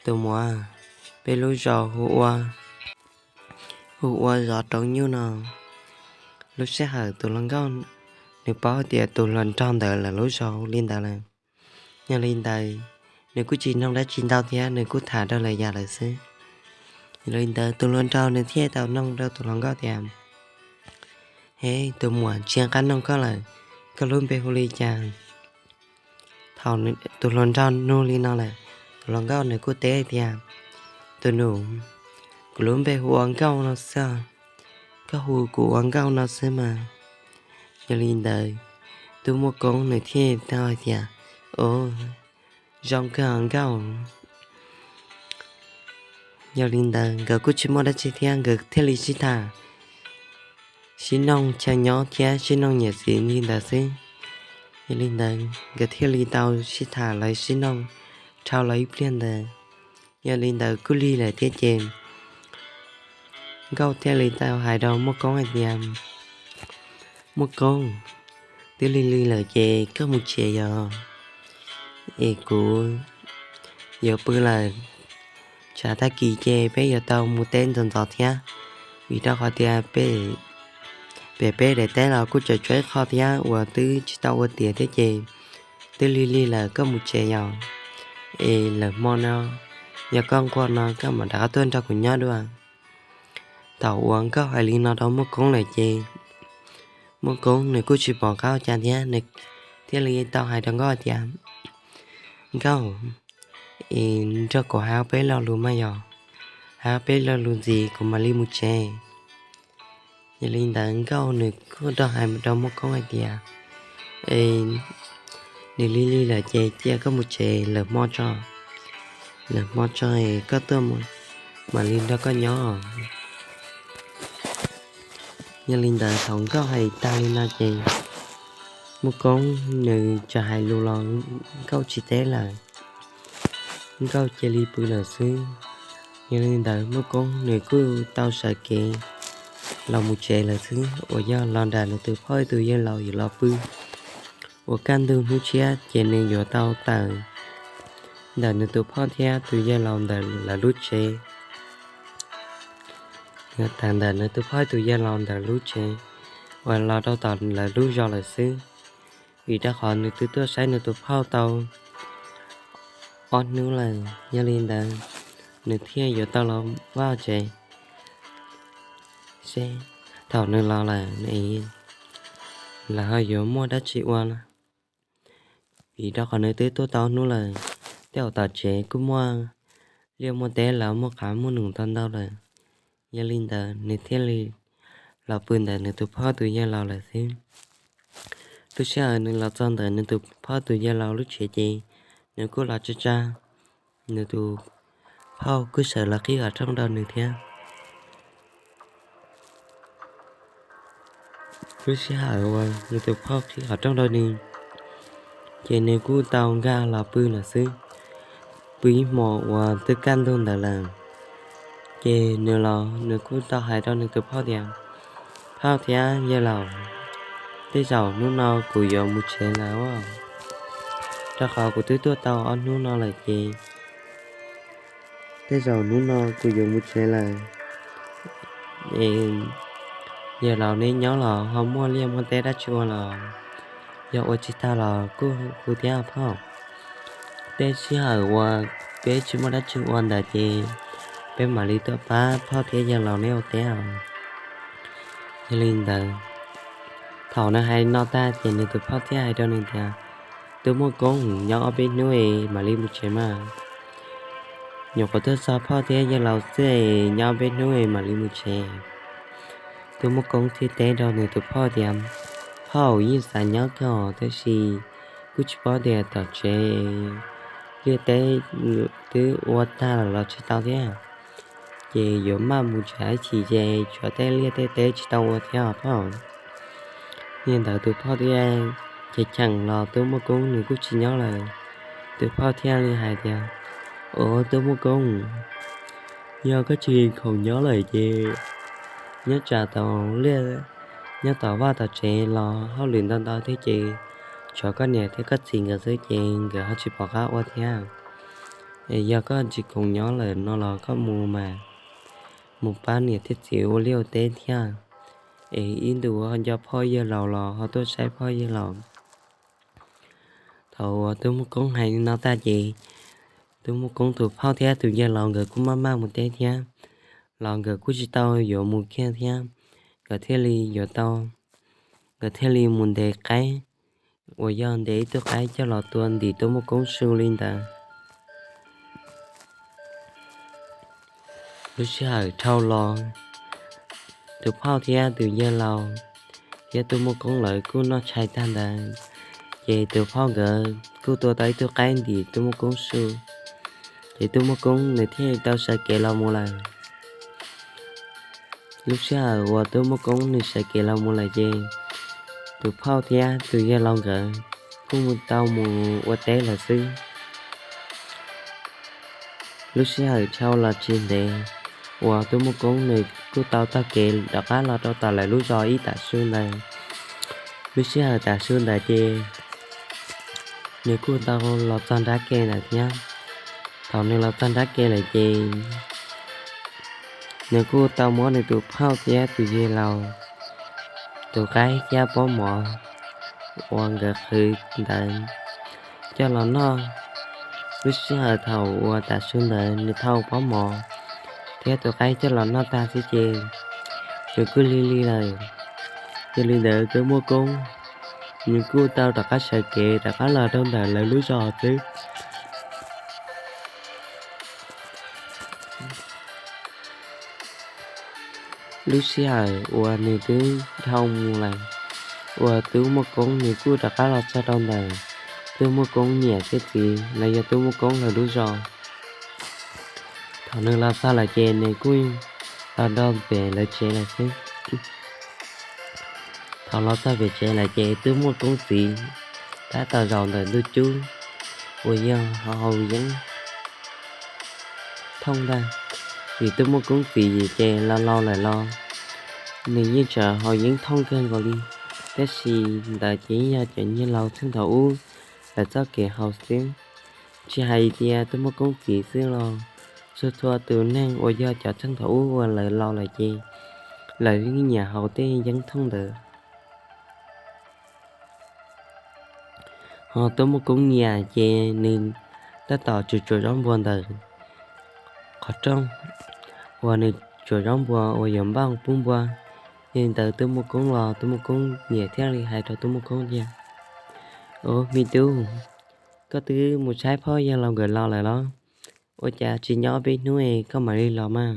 Tus muam, peb lub zos hu ua, hu ua Zov Roob Nyuj no. Lub sij hawm tus hluas nkauj nws paub tias tus hluas nraug ntawd lawv lub zos hu li ntawd lawm. Yog li ntawd nws kuj tsis noog dab tsi ntau thiab, nws kuj tham rau lawv yam lawm xwb. Yog li ntawd tus hluas nraug nws thiaj tau noog rau tus hluas nkauj tias, He, tus muam, tsis nqab noog koj lawm, koj lub npe hu li cas? Thaum tus hluas nraug nug li no lawm, tus hluas nkauj nws kuj teb tias, Tus nus, kuv lub npe hu ua Nkauj no xwb, koj hu kuv ua Nkauj no xwb mas. Yog li ntawd, tub Muaj Koob nws thiaj tau hais tias, Ov, zoo kawg Nkauj. Yog li ntawd nkawd kuj tsis muaj dab tsi thiab, nkawd thiaj li sib tham, sib noog chaw nyob thiab sib noog niam txiv li ntawd xwb. Yog li ntawd nkawd thiaj li tau sib tham los sib noog dhau los ib pliag ntawd. Yog li ntawd kuj lig lawm thiab ces Nkauj thiaj li tau hais rau Muaj Koob hais tias, Muaj Koob, twb lig lig lawm ces koj mus tsev yog, es kuv yuav pw lawm. Tsam tag kis ces peb yuav tau mus teb ntxov ntxov thiab, vim rau qhov tias pem peb daim teb los kuj tseem tshuav ib qho thiab uas twb tsis tau ua tiav thiab ces twb lig lig lawm, koj mus tsev yog, es lwm hmo no yog koj nquag no koj mam rov qab tuaj nrog kuv nyob dua. Thaum uas Nkauj hais li no rau Muaj Koob lawm ces Muaj Koob nws kuj tsis pom qab ua cas thiab, nws thiaj li tau hais rau Nkauj tias, Nkauj, es nrog kuv hais peb lo lus mas yog, hais peb lo lus ntxiv kuv mam li mus tsev. Yog li ntawd Nkauj nws kuj tau hais rau Muaj Koob hais tias, Nws lig lig lawm ces cia koj mus tsev, lwm hmo tso, lwm hmo tso koj tuaj mam li nrog koj nyob. Yog li ntawd thaum Nkauj hais tag li no ces Muaj Koob nws txawm hais lus los Nkauj tsis teb lawm, Nkauj cia li pw lawm xwb. Yog li ntawd Muaj Koob nws kuj tau sawv kev los mus tsev lawm xwb, uas yog los nram nws tus phauj ib tus yawg laus yuav los pw. Uas kaj ntug hnub tshiab ces nws yuav tau tawm ntawm nws tus phauj thiab tus yawg laus ntawm lawv lub tsev. Nws tawm ntawm nws tus phauj tus yawg laus ntawm lub tsev uas los rau tom lawv lub zos lawm xwb, vim rau qhov nws twb tuaj saib nws tus phauj tau ob hnub lawm. Yog li ntawd nws thiaj yuav tau los vaj tsev seb thaum nws los lawm lawv ho yuav muaj dab tsi ua. Vim rau qhov nws twb tuaj tau ob hnub lawm, tej uas tom tsev kuj muaj liaj muaj teb, lawv muaj qav muaj num tau ntau lawm. Yog li ntawd nws thiaj li los pw ntawm nws tus phauj tus yawg laus lawm xwb. Lub sij hawm nws los txog ntawm nws tus phauj tus yawg laus lub tsev ces nws kuj los tsa tsa, nws tus phauj kuj sawv los qhib qhov rooj rau nws thiab. Lub sij hawm uas nws tus phauj qhib qhov rooj rau nws, ces nws kuj tau nkag los pw lawm xwb. Pw ib hmos uas twb kaj ntug ntawd lawm, ces nws los nws kuj tau hais rau nws tus phauj tias, Phauj thiab yawg laus, tej zaum hnub no kuv yuav mus tsev lawm, rau qhov kuv twb tuaj tau ob hnub no lawm ces tej zaum hnub no kuv yuav mus tsev lawm. Yawg laus neb nyob los ho muaj liaj muaj teb dab tsi ua los, yog ua tsis tag los kuj hu thiab phauj. Tej sij hawm uas peb tsis muaj dab tsi ua ntawd ces peb mam li tuaj pab phauj thiab yawg laus neb ua teb os. Yog li ntawd, thaum nws hais no tag ces nws tus phauj thiaj hais rau nws tias, Tub Muaj Koob, nyob ob peb hnub es mam li mus tsev mas. Nyuam qhuav tuaj txog phauj thiab yawg laus xwb es nyob ob peb hnub es mam li mus tsev. Tub Muaj Koob thiaj teb rau nws tus phauj tias, Phauj, yeej xav nyob kawg tab sis kuj tsis paub tias tom tsev liaj teb twb ua tag los tsis tau thiab, ces yuav maj mus tsev ib chim ces tshuav tej liaj tej teb tsis tau ua thiab os phauj. Yog li ntawd tus phauj thiaj cheem cheem los Tub Muaj Koob nws kuj tsis nyob lawm. Tus phauj thiaj li hais tias, Ov, Tub Muaj Koob, yog koj tsis khoom nyob lawm ces nyob tsam tau liaj, nyob tom vaj tom tsev los hauj lwm ntau ntau thiab ces tshuav koj niam thiab koj txiv nkawd xwb ces nkawd ho tsis pom qab ua thiab. Es yog koj tsis khoom nyob lawm no los koj mus mas, mus pab niam thiab txiv ua liaj ua teb thiab, es ib ntus ho nco phauj yawg laus los ho tuaj saib phauj yawg laus. Thaum uas Tub Muaj Koob hais li no tag ces Tub Muaj Koob tus phauj thiab tus yawg laus nkawd kuj maj maj mus teb thiab, los nkawd kuj tsis tau yuav mus kiag thiab, nkawd thiaj li yuav tau, nkawd thiaj li mus ntes qaib, uas yog ntes ib tug qaib coj los tua ntim Tub Muaj Koob su li ntawd. Lub sij hawm dhau los, tus phauj thiab tus yawg laus thiab Tub Muaj Koob lawv kuj noj tshais tag ntawd, ces tus phauj nkawd kuj tua tau ib tug qaib ntim Tub Muaj Koob su, ces Tub Muaj Koob nws thiaj tau sawv kev los mus lawm. Lub sij hawm uas Tub Muaj Koob nws sawv kev los mus lawm ces tus phauj thiab tus yawg laus nkawd kuj mus tau mus ua teb lawm xwb. Lub sij hawm dhau los tsis ntev uas Tub Muaj Koob nws kuj tau taug kev rov qab los rau tom lawv lub zos ib tam su ntawd. Lub sij hawm tam su ntawd ces nws kuj tau los txog nrab ke ntawd thiab. Thaum nws los txog nrab ke lawm ces nws kuj tau muab nws tus phauj thiab tus yawg laus tus qaib thiab pob mov uas nkawd qhwv ntawd coj los noj. Lub sij hawm thaum uas tam su ntawd nws thau pob mov thiab tus qaib coj los noj tag xwb ces nws kuj lig lig lawm. Yog li ntawd Tub Muaj Koob nws kuj tau rov qab sawv kev rov qab los rau ntawm lawv lub zos xwb. Lub sij hawm uas nws twb dhau mus lawm, uas Tub Muaj Koob nws kuj rov qab los txog rau ntawm Tub Muaj Koob niam thiab txiv los yog Tub Muaj Koob lawv lub zos. Thaum nws los txog lawm ces nws kuj los rau pem lawv tsev lawm xwb. Thaum los txog pem tsev lawm ces Tub Muaj Koob txiv tab tom zaum ntawm ntug cub uas yog haus yeeb thooj ntag. Vim Tub Muaj Koob txiv ces laus laus lawm los nws yeej tseem haus yeeb thooj kawg nkaus li, tab sis ntawd ces yog cov niag laus txheej thaum ub lawv txoj kev haus xwb. Tsis hais tias Tub Muaj Koob txiv xwb los txhua txhua tus neeg uas yog cov txheej thaum ub uas lawv laus lawm ces lawv yeej nyiam haus tej yeeb thooj ntawd. Ho Tub Muaj Koob niam ces nws tab tom tsuam tsuam zaub npua ntawm qhov rooj uas nws tsuam zaub npua uas yuav npaj pub npua. Yog li ntawd Tub Muaj Koob los Tub Muaj Koob niam thiaj li hais rau Tub Muaj Koob tias, Ua, me tub, koj twb mus saib phauj yawg laus nkawd los lawm los? Ua cas tsis nyob peb hnub es koj mam li los mas?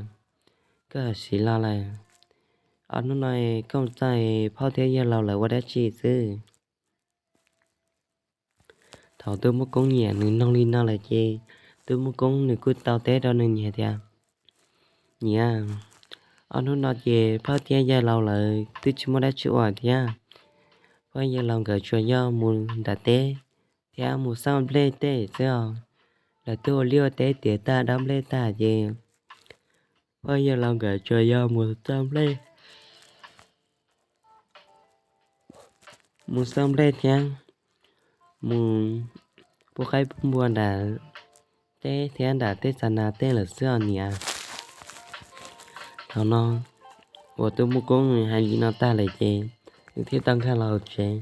Koj siv los lawm. Ob hnub no koj mus txog phauj thiab yawg laus lawv ua dab tsi xwb? Thaum Tub Muaj Koob niam nws noog li no lawm ces Tub Muaj Koob nws kuj tau teb rau nws niam tias, Niam, ob hnub no ces phauj thiab yawg laus lawv twb tsis muaj dab tsi ua thiab. Phauj yawg laus nkawd tsuas yog mus nram teb thiab mus xauj nplej tej xwb os. Lawv twb ua liaj ua teb tiav tag dob nplej tag ces phauj yawg laus nkawd tsuas yog mus xauj nplej, mus xauj nplej thiab mus pub qaib pub npua nram teb thiab nram tej txas nas tej lawm xwb os niam. Thaum no uas Tub Muaj Koob hais li no tag lawm ces nws thiaj tau nkag los hauv tsev.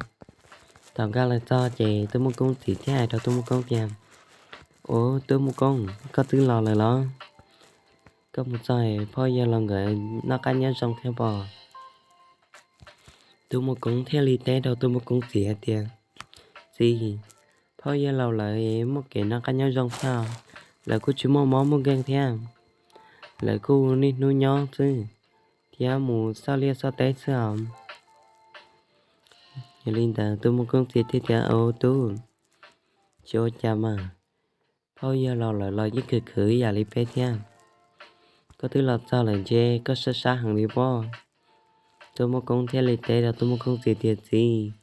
Thaum nkag los txog ces Tub Muaj Koob txiv thiaj hais rau Tub Muaj Koob tias, Ua, Tub Muaj Koob, koj twb los lawm los? Koj mus txog phauj yawg laus nkawd noj qab nyob zoo thiab pob? Tub Muaj Koob thiaj li teb rau Tub Muaj Koob txiv hais tias, Txiv, phauj yawg laus lawv muaj kev noj qab nyob zoo thiab, lawv kuj tsis muaj mob muaj nkeeg thiab, lawv kuj niaj hnub nyob xwb thiab mus xauj liaj xauj teb xwb os. Yog li ntawd Tub Muaj Koob txiv thiaj tias, Au tub, tsis ua cas mas, phauj yawg laus lawv los yeej khwv khwv ib yam li peb thiab. Koj twb los txog lawm ntshe koj sab sab heev li pob? Tub Muaj Koob thiaj li teb rau Tub Muaj Koob txiv tias, Txiv,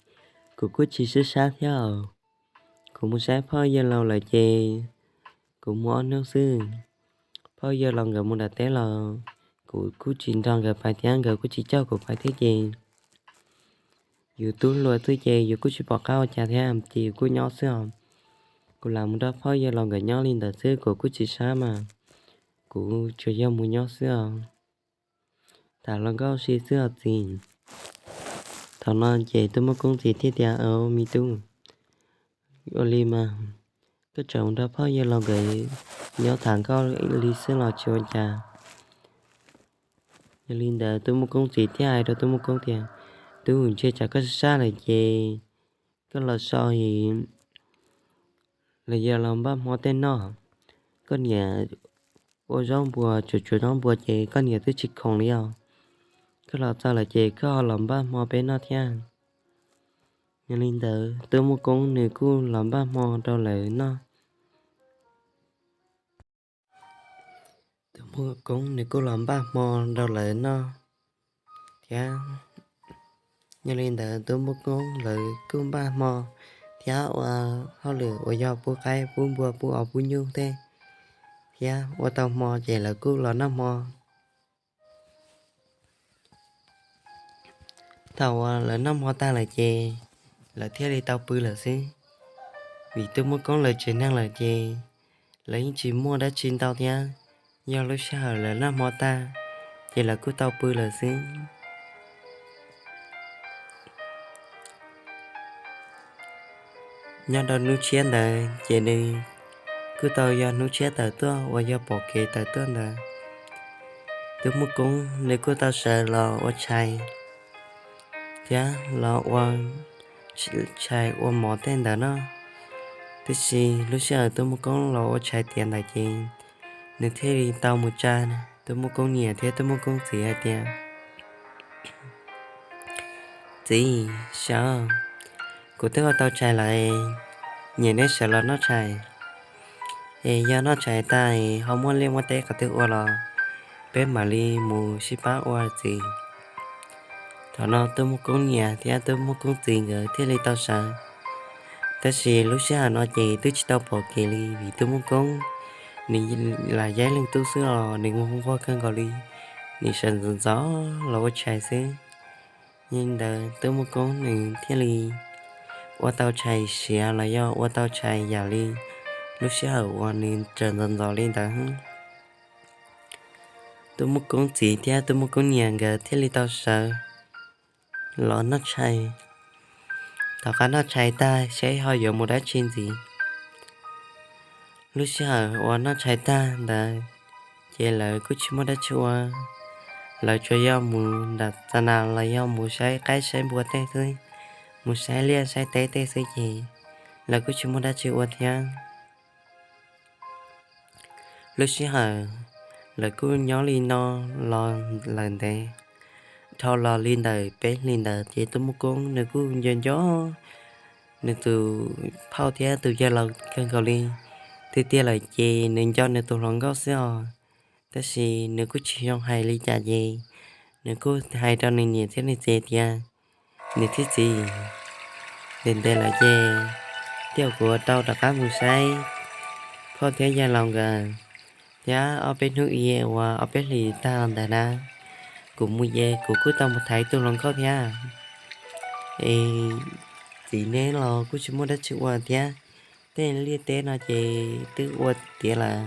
kuv kuj tsis sab sab thiab os. Kuv mus saib phauj yawg laus lawm ces kuv mus ob hnub xwb. Phauj yawg laus nkawd mus nram teb los kuv kuj tsis nrog nkawd pais thiab nkawd kuj tsis coj kuv pais thiab ces yus tub hluas xwb ces yus kuj tsis pom qab ua cas thiab ces yus kuj nyob xwb os. Kuv lam mus nrog phauj yawg laus nkawd nyob li ntawd xwb, kuv kuj tsis sab mas, kuv tsuas yog mus nyob xwb os. Tham hluas nkauj si xwb os txiv. Thaum no ces Tub Muaj Koob txiv thiaj tias, Au me tub, ua li mas, koj tseem nrog phauj yawg laus nkawd nyob tham nkauj li xwb los tsis ua cas. Yog li ntawd Tub Muaj Koob txiv thiaj hais rau Tub Muaj Koob tias, Tub, ntshe tsam koj sab sab lawm ces koj los so es los yog los npaj hmo tej noj. Koj niam ua zaub npua, tsuav tsuav zaub npua ces koj niam twb tsis khoom li os. Koj los txog lawm ces koj ho los npaj hmo peb noj thiab. Yog li ntawd Tub Muaj Koob nws kuj los npaj hmo rau lawv noj. Tub Muaj Koob nws kuj los npaj hmo rau lawv noj thiab. Yog li ntawd Tub Muaj Koob lawv kuj npaj hmo thiab ua hauj lwm uas yog pub qaib pub npua pub os pub nyuj tej thiab. Ua tau hmo ces lawv kuj los noj hmo. Thaum uas lawv noj hmo tag lawm ces lawv thiaj li tau pw lawm xwb, vim Tub Muaj Koob lawv tsev neeg lawm ces lawv yeej tsis muaj dab tsi ntau thiab. Yog lub sij hawm lawv noj hmo tag ces lawv kuj tau pw lawm xwb. Nyob rau hnub tshiab ntawd ces nws kuj tau yog hnub tshiab tawm tuaj uas yog pom kev tawm tuaj ntawd. Tub Muaj Koob nws kuj tau sawv los ua tshais thiab los ua tshais ua mov tej ntawd no. Tiam sis lub sij hawm Tub Muaj Koob los ua tshais tiav ntawd ces nws thiaj li tau mus tsa Tub Muaj Koob niam thiab Tub Muaj Koob txiv hais tias, Txiv, sawv, kuv twb ua tau tshais lawm, nyiam neb sawv los noj tshais. Es yog noj tshais tag ho muaj liaj muaj teb qhov twg ua los peb mam li mus sib pab ua txiv. Thaum no Tub Muaj Koob niam thiab Tub Muaj Koob txiv nkawd thiaj li tau sawv. Tab sis lub sij hawm no ces twb tsis tau pom kev li vim Tub Muaj Koob nws lam yaib leej tub xwb los nws nquag kawg nkaus li, nws sawv ntxov ntxov los ua tshais xwb. Yog li ntawd Tub Muaj Koob nws thiaj li ua tau tshais siav los yog ua tau tshais yam li lub sij hawm uas nws sawv ntxov ntxov li ntawd. Tub Muaj Koob txiv thiab Tub Muaj Koob niam nkawd thiaj li tau sawv los noj tshais. Tom qab noj tshais tag saib ho yuav mus dab tsi ntxiv. Lub sij hawm uas noj tshais tag ntawd ces lawv kuj tsis muaj dab tsi ua. Lawv tsuas yog mus nram xa nas los yog mus saib qaib saib npua tej xwb, mus saib liaj saib teb tej xwb ces lawv kuj tsis muaj dab tsi ua thiab. Lub sij hawm lawv kuj nyob li no los lawm ntev, dhau los li ntawm peb hlis ntawd ces Tub Muaj Koob nws kuj nco nco nws tus phauj thiab tus yawg laus kawg nkaus li. Tiag tiag lawm ces nws nco nws tus hluas nkauj xwb os, tab sis nws kuj tsis zoo hais li cas ces nws kuj hais rau nws niam thiab nws txiv tias, Niam thiab txiv, ntev ntev lawm ces tej zaum kuv yuav tau rov qab mus saib phauj thiab yawg laus nkawd, thiab ob peb hnub ib uas ob peb hlis tag ntawd na, kuv mus ces kuv kuj tau mus thaiv tus hluas nkauj thiab. Es txiv neb los kuj tsis muaj dab tsi ua thiab, tej liaj teb no ces twb ua tiav lawm,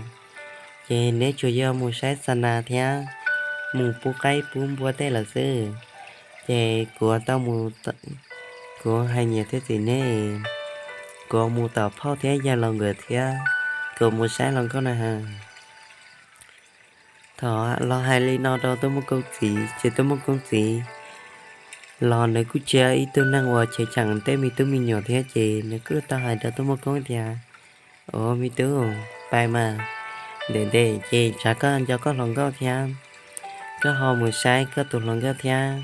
ces neb tsuas yog mus saib xa nas thiab mus pub qaib pub npua tej lawm xwb. Ces kuv tau, kuv hais niam thiab txiv neb, kuv mus tom phauj thiab yawg laus nkawd thiab kuv mus saib hluas nkauj na ha. Thaum los hais li no rau Tub Muaj Koob txiv ces Tub Muaj Koob txiv los nws kuj tsis yog ib tug neeg uas cheem tsheem tej me tub me nyuam thiab ces nws kuj tau hais rau Tub Muaj Koob tias, Ua me tub, pais mas, ntev ntev ces tsam koj nco koj hluas nkauj thiab, koj ho mus saib koj tus hluas nkauj thiab,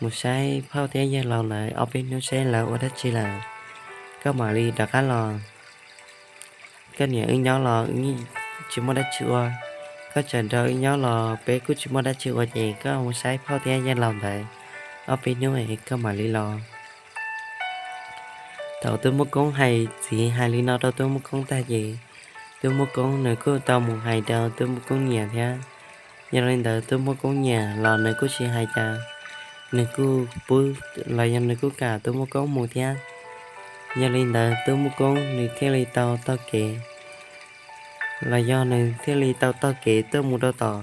mus saib phauj thiab yawg laus lawv ob peb hnub saib lawv ua dab tsi lawm, koj mam li rov qab los. Koj niam wb nyob los wb tsis muaj dab tsi ua, koj tseem nrog wb nyob los peb kuj tsis muaj dab tsi ua ces koj mus saib phauj thiab yawg laus ntawd ob peb hnub es koj mam li los. Thaum Tub Muaj Koob hais txiv hais li no rau Tub Muaj Koob tag ces Tub Muaj Koob nws kuj tau mus hais rau Tub Muaj Koob niam thiab. Yog li ntawd Tub Muaj Koob niam los nws kuj tsis hais cas, nws kuj pub los yog nws kuj kam Tub Muaj Koob mus thiab. Yog li ntawd Tub Muaj Koob nws thiaj li tau taug kev, los yog nws thiaj li tau taug kev tuaj mus rau tom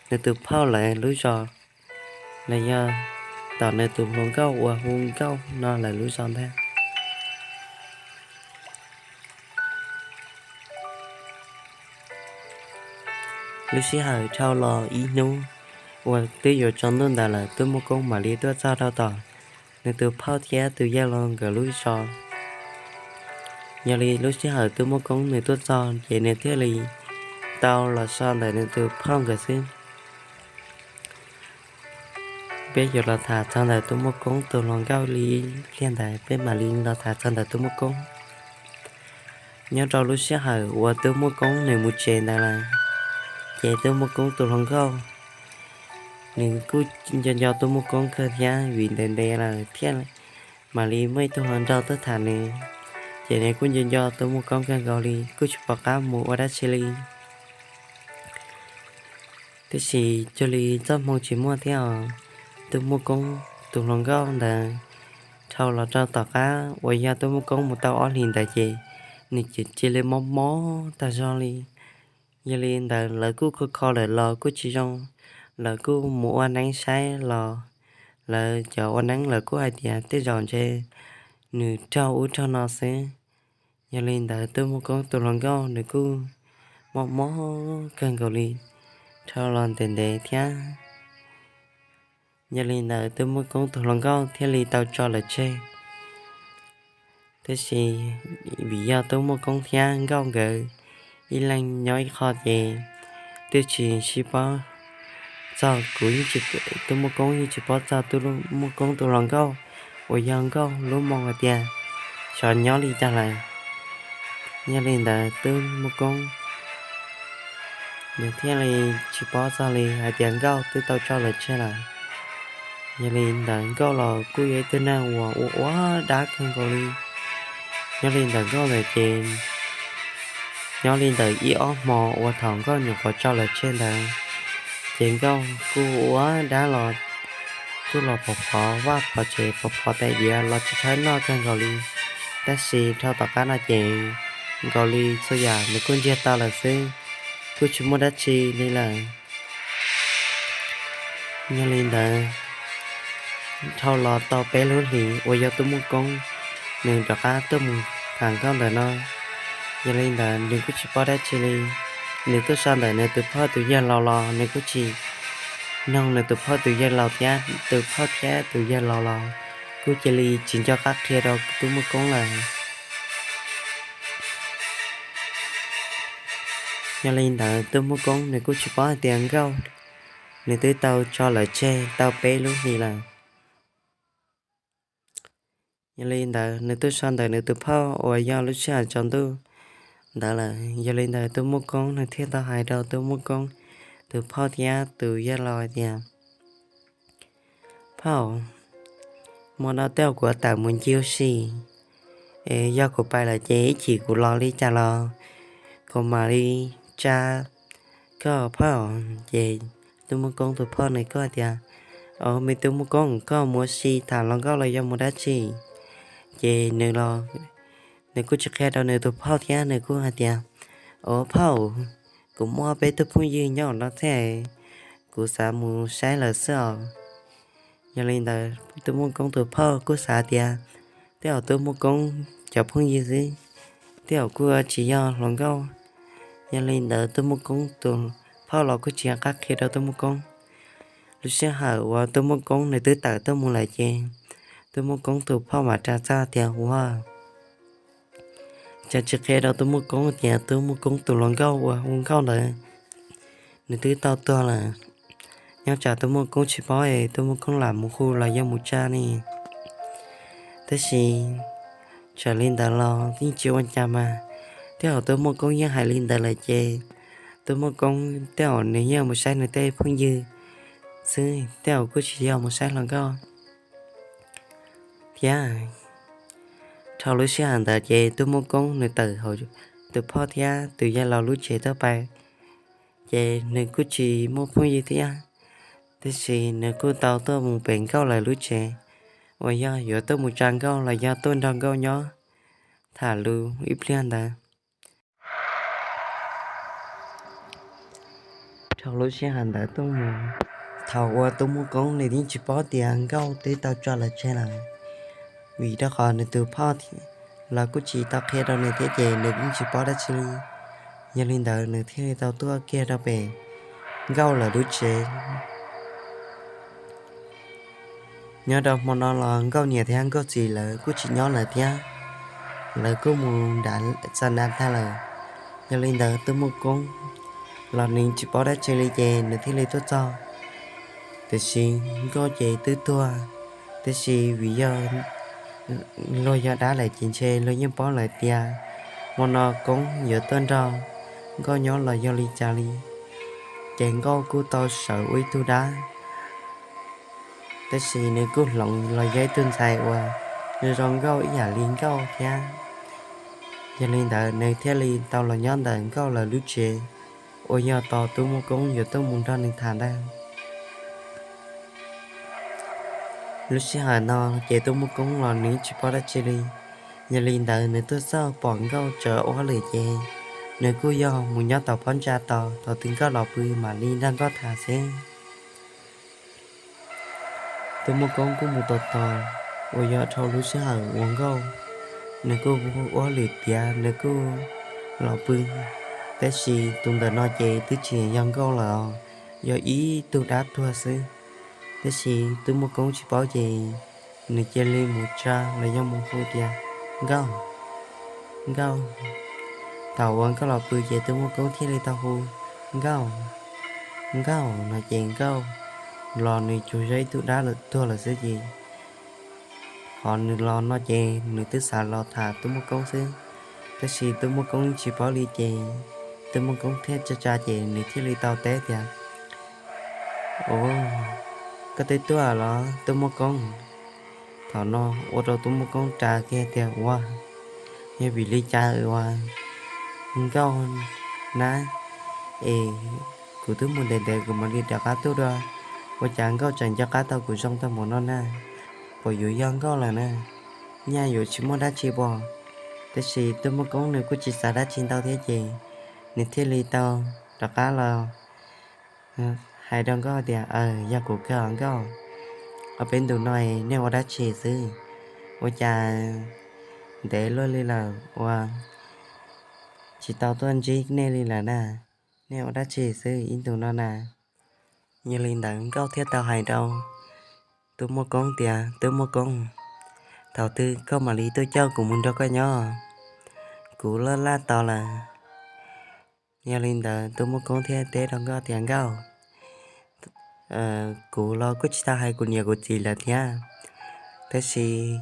nws tus phauj lawv lub zos, los yog tom nws tus hluas nkauj uas hu Nkauj no lawv lub zos ntag. Lub sij hawm dhau los ib hnub uas twb yuav tsaus ntuj ntawd lawm, Tub Muaj Koob mam li tuaj txog rau tom nws tus phauj thiab tus yawg laus nkawd lub zos. Yog li lub sij hawm Tub Muaj Koob nws tuaj txog ces nws thiaj li tau los so ntawm nws tus phauj nkawd xwb. Peb yuav los tham txog ntawm Tub Muaj Koob tus hluas nkauj li ib pliag ntawd, peb mam li los tham txog ntawm Tub Muaj Koob. Nyob rau lub sij hawm uas Tub Muaj Koob nws mus tsev ntawd lawm, ces Tub Muaj Koob tus hluas nkauj nws kuj nco nco Tub Muaj Koob kawg thiab, vim ntev ntev lawm thiaj mam li muaj ib tug hluas nraug tuaj tham nws, ces nws kuj nco nco Tub Muaj Koob kawg nkaus li, kuj tsis pom qab mus ua dab tsi li. Tiam sis cuag li txoj hmoo tsis muaj thiab os, Tub Muaj Koob tus hluas nkauj ntawd dhau los rau tom qab uas yog Tub Muaj Koob mus tau ob hlis ntawd ces nws cia li mob mob tag zog li. Yog li ntawd lawv kuj kho kho lawm los kuj tsis zoo, lawv kuj mus ua neeb saib los lawv cov ua neeb lawv kuj hais tias tej zaum ntshe nws raug ub raug no xwb. Yog li ntawd Tub Muaj Koob tus hluas nkauj nws kuj mob mob kawg nkaus li, dhau los ntev ntev thiab. Yog li ntawd Tub Muaj Koob tus hluas nkauj thiaj li tau tso lawv tseg. Tiam sis vim yog Tub Muaj Koob thiab Nkauj nkawd ib leeg nyob ib qho ces twb tsis sib paub txog, kuv, Tub Muaj Koob yeej tsis paub txog Tub Muaj Koob tus hluas nkauj uas yog Nkauj lub moo hais tias xyov nyob li cas lawm. Yog li ntawd Tub Muaj Koob nws thiaj li tsis paub txog li hais tias Nkauj twb tau tso lawv tseg lawm. Yog li ntawd Nkauj los kuj yog ib tug neeg uas ua ua dab kawg nkaus li. Nyob li ntawm Nkauj ntawd ces nyob li ntawm ib ob hmo uas thaum Nkauj nyuam qhuav tso lawv tseg ntawd, ces Nkauj kuj ua dab los, kuj los pov phov vaj pov tsev pov phov tais diav los tsis txhob noj kawg nkaus li. Tab sis dhau tom qab no ces nkaus li txhua yam nws kuj ntsiag to lawm xwb, kuj tsis muaj dab tsi li lawm. Yog li ntawd, dhau los tau peb lub hlis uas yog Tub Muaj Koob nws rov qab tuaj mus tham Nkauj ntawm no. Yog li ntawd nws kuj tsis paub dab tsi li, nws tuaj so ntawm nws tus phauj tus yawg laus los nws kuj tsis noog nws tus phauj tus yawg laus thiab, tus phauj thiab tus yawg laus los kuj cia li tsis nco qab qhia rau Tub Muaj Koob lawm. Yog li ntawd Tub Muaj Koob nws kuj tsis paub hais tias Nkauj nws twb tau tso lawv tseg tau peb lub hlis lawm. Yog li ntawd nws tuaj so ntawm nws tus phauj uas yog lub sij hawm tsaus ntuj ntawd lawm. Yog li ntawd Tub Muaj Koob nws thiaj tau hais rau Tub Muaj Koob tus phauj thiab tus yawg laus hais tias, Phauj, hmo no tej zaum kuv tawm mus ncig ua si, es yog kuv pais lawm ces ib chim kuv los li cas los kuv mam li tsa koj phauj. Ces Tub Muaj Koob tus phauj nws kuj hais tias, Au, me Tub Muaj Koob, koj mus ua si tham hluas nkauj los yog mus dab tsi? Ces nws los, nws kuj tsis qhia rau nws tus phauj thiab nws kuj hais tias, Au phauj, kuv muaj peb tug phooj ywg nyob no thiab, kuv xav mus saib lawv xwb os. Yog li ntawd Tub Muaj Koob tus phauj kuj xav tias tej zaum Tub Muaj Koob cov phooj ywg xwb, tej zaum kuj tsis yog hluas nkauj. Yog li ntawd Tub Muaj Koob tus phauj los kuj tsis nco qab qhia rau Tub Muaj Koob. Lub sij hawm uas Tub Muaj Koob nws twb tawm tuaj mus lawm ces Tub Muaj Koob tus phauj mam rov txog tias, Ua cas tsis qhia rau Tub Muaj Koob tias Tub Muaj Koob tus hluas nkauj uas hu Nkauj ntawd nws twb tau tuag lawm? Nyob tsam Tub Muaj Koob tsis paub es Tub Muaj Koob lam mus hu los yog mus tsa ne. Tab sis txawm li ntawd los yeej tsis ua cas mas, tej zaum Tub Muaj Koob yeej hais li ntawd lawm ces Tub Muaj Koob tej zaum nws yeej mus saib nws tej phooj ywg xwb, tej zaum kuj tsis yog mus saib hluas nkauj. Thiab dhau lub sij hawm ntawd ces Tub Muaj Koob nws tawm hauv tus phauj thiab tus yawg laus lub tsev tuaj pais, ces nws kuj tsis muaj phooj ywg thiab. Tiam sis nws kuj tau tuaj mus pem Nkauj lawv lub tsev uas yog yuav tuaj mus tsa Nkauj los yog tuaj nrog Nkauj nyob tham lus ib pliag ntawd. Dhau lub sij hawm ntawd tuaj mus, thaum uas Tub Muaj Koob nws yeej tsis paub tias Nkauj twb tau tso lawv tseg lawm, vim rau qhov nws tus phauj los kuj tsis tau qhia rau nws thiab ces nws yeej tsis paub dab tsi li. Yog li ntawd nws thiaj li tau tuaj kiag rau pem Nkauj lawv lub tsev. Nyob rau hmo no los Nkauj niam thiab Nkauj txiv lawv kuj tsis nyob lawm thiab, lawv kuj mus nram xa nas tag lawm. Yog li ntawd Tub Muaj Koob los nws tsis paub dab tsi li ces nws thiaj li tuaj txog. Tiam sis Nkauj ces twb tuag, tab sis vim yog luag yog dab lawm ces ntshe luag yeej paub lawm tias hmo no Koob yuav tuaj nrog Nkauj nyob los yog li cas li. Ces Nkauj kuj tau sawv ua ib tug dab, tab sis nws kuj hloov los yog ib tug ntxhais uas zoo zoo nkauj ib yam li Nkauj thiab. Yog li ntawd nws thiaj li tau los nyob ntawm Nkauj lawv lub tsev uas yog tos Tub Muaj Koob yuav tuaj mus nrog nws tham ntag. Lub sij hawm no ces Tub Muaj Koob los nws tsis paub dab tsi li. Yog li ntawd nws tuaj txog pom Nkauj tsawv ua hauj lwm ces nws kuj yog mus nyob tom pob ntsa tos, thaum twg Nkauj los pw mam li nrog Nkauj tham xwb. Tub Muaj Koob kuj mus tos tos uas yog dhau lub sij hawm uas Nkauj nws kuj ua hauj lwm tiav nws kuj los pw. Tab sis tus ntawm no ces twb tsis yog Nkauj lawm, yog ib tug dab tuag xwb. Tab sis Tub Muaj Koob tsis paub ces nws cia li mus tsa los yog mus hu tias, Nkauj, Nkauj. Thaum uas Nkauj los pw ces Tub Muaj Koob thiaj li tau hu, Nkauj, Nkauj no ces Nkauj los nws cuag yog ib tug dab tuag lawm xwb ces qhov nws los no ces nws twb xav los tham Tub Muaj Koob xwb. Tab sis Tub Muaj Koob tsis paub li ces Tub Muaj Koob thiaj tsa tsa ces nws thiaj li tau teb tias, Ua, koj twb tuaj los Tub Muaj Koob? Thaum no ua rau Tub Muaj Koob ras kiag tias, Ua, yog vim li cas ua Nkauj na, es kuv twb mus ntev ntev kuv mam li rov qab tuaj dua, ua cas Nkauj tseem nco qab tau kuv zoo tag npaum no na? Puas yuav yog Nkauj lawm na? Nyaj yuav tsis muaj dab tsi pom. Tab sis Tub Muaj Koob nws kuj tsis xav dab tsi ntau thiab ces nws thiaj li tau rov qab los hais rau Nkauj tias, Aws, yog kuv kawg Nkauj. Ob peb ntu no nej ua dab tsi xwb? Ua cas ntev luaj li lawm ua tsis tau tuaj ntsib nej li lawm na? Nej ua dab tsi xwb ib ntu no na? Yog li ntawd Nkauj thiaj tau hais rau Tub Muaj Koob tias, Tub Muaj Koob, thaum twg koj mam li tuaj coj kuv mus nrog koj nyob? Kuv laj laj tos lawm. Yog li ntawd Tub Muaj Koob thiaj teb rau Nkauj tias, Nkauj, kuv los kuj tsis tau hais kuv niam kuv txiv lawm thiab, tab sis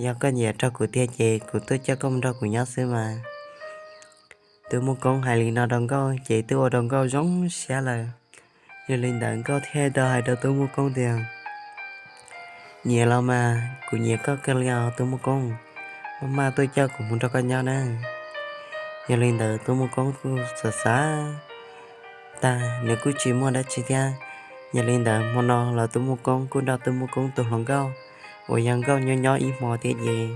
yog koj nyiam nrog kuv tiag ces kuv tuaj coj koj mus nrog kuv nyob xwb mas. Tub Muaj Koob hais li no rau Nkauj ces twb ua rau Nkauj zoo siab lawm. Yog li ntawd Nkauj thiaj tau hais rau Tub Muaj Koob tias, Nyiam los mas, kuv nyiam koj kawg li os Tub Muaj Koob, maj maj tuaj coj kuv mus nrog koj nyob na. Yog li ntawd Tub Muaj Koob kuj xav xav tag, nws kuj tsis muaj dab tsi thiab. Yog li ntawd hmo no los Tub Muaj Koob kuj nrog Tub Muaj Koob tus hluas nkauj uas yog Nkauj nyob nyob ib hmo thiab ces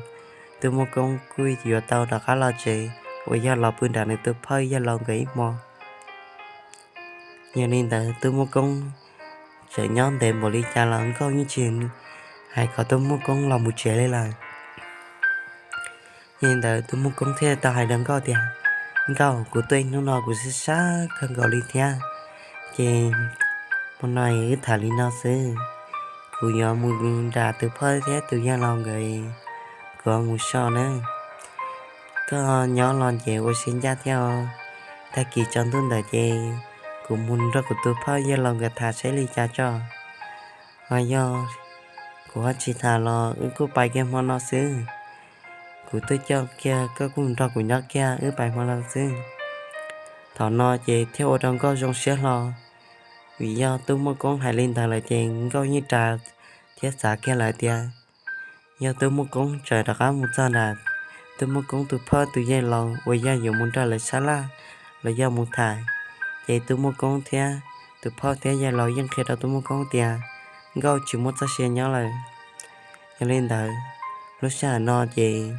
Tub Muaj Koob kuj yuav tau rov qab los tsev uas yog los pw nram nws tus phauj yawg laus nkawd ib hmo. Yog li ntawd Tub Muaj Koob tseem nyob ntev npaum li cas los Nkauj yeej tsis hais kom Tub Muaj Koob los mus tsev li lawm. Yog li ntawd Tub Muaj Koob thiaj tau hais rau Nkauj tias, Nkauj, kuv tuaj ib hnub no kuv sib sab kawg nkaus li thiab, ces hmo no wb tham li no xwb, kuv yuav mus nram tus phauj thiab tus yawg laus nkawd, kuv mus so na. Koj nyob los ces ua siab ncaj thiab os. Tag kis tsaus ntuj ntawd ces kuv mus nrog kuv tus phauj yawg laus nkawd tham saib li cas tso. Ho yog kuv ho tsis tham los wb kuj pais kiag hmo no xwb. Kuv tuaj coj kiag koj kuj mus nrog kuv nyob kiag wb pais hmo no xwb. Thaum no ces thiaj ua rau Nkauj zoo siab hlo, vim yog Tub Muaj Koob hais li ntawd lawm ces Nkauj yeej ras thiab xav kiag lawm tias yog Tub Muaj Koob tseem rov qab mus txog nram Tub Muaj Koob tus phauj tus yawg laus uas yog yuav mus nrog lawv sab laj los yog mus tham, ces Tub Muaj Koob thiab tus phauj thiab yawg laus yeej qhia rau Tub Muaj Koob tias Nkauj tsis muaj txoj sia nyob lawm. Yog li ntawd, lub sij hawm no ces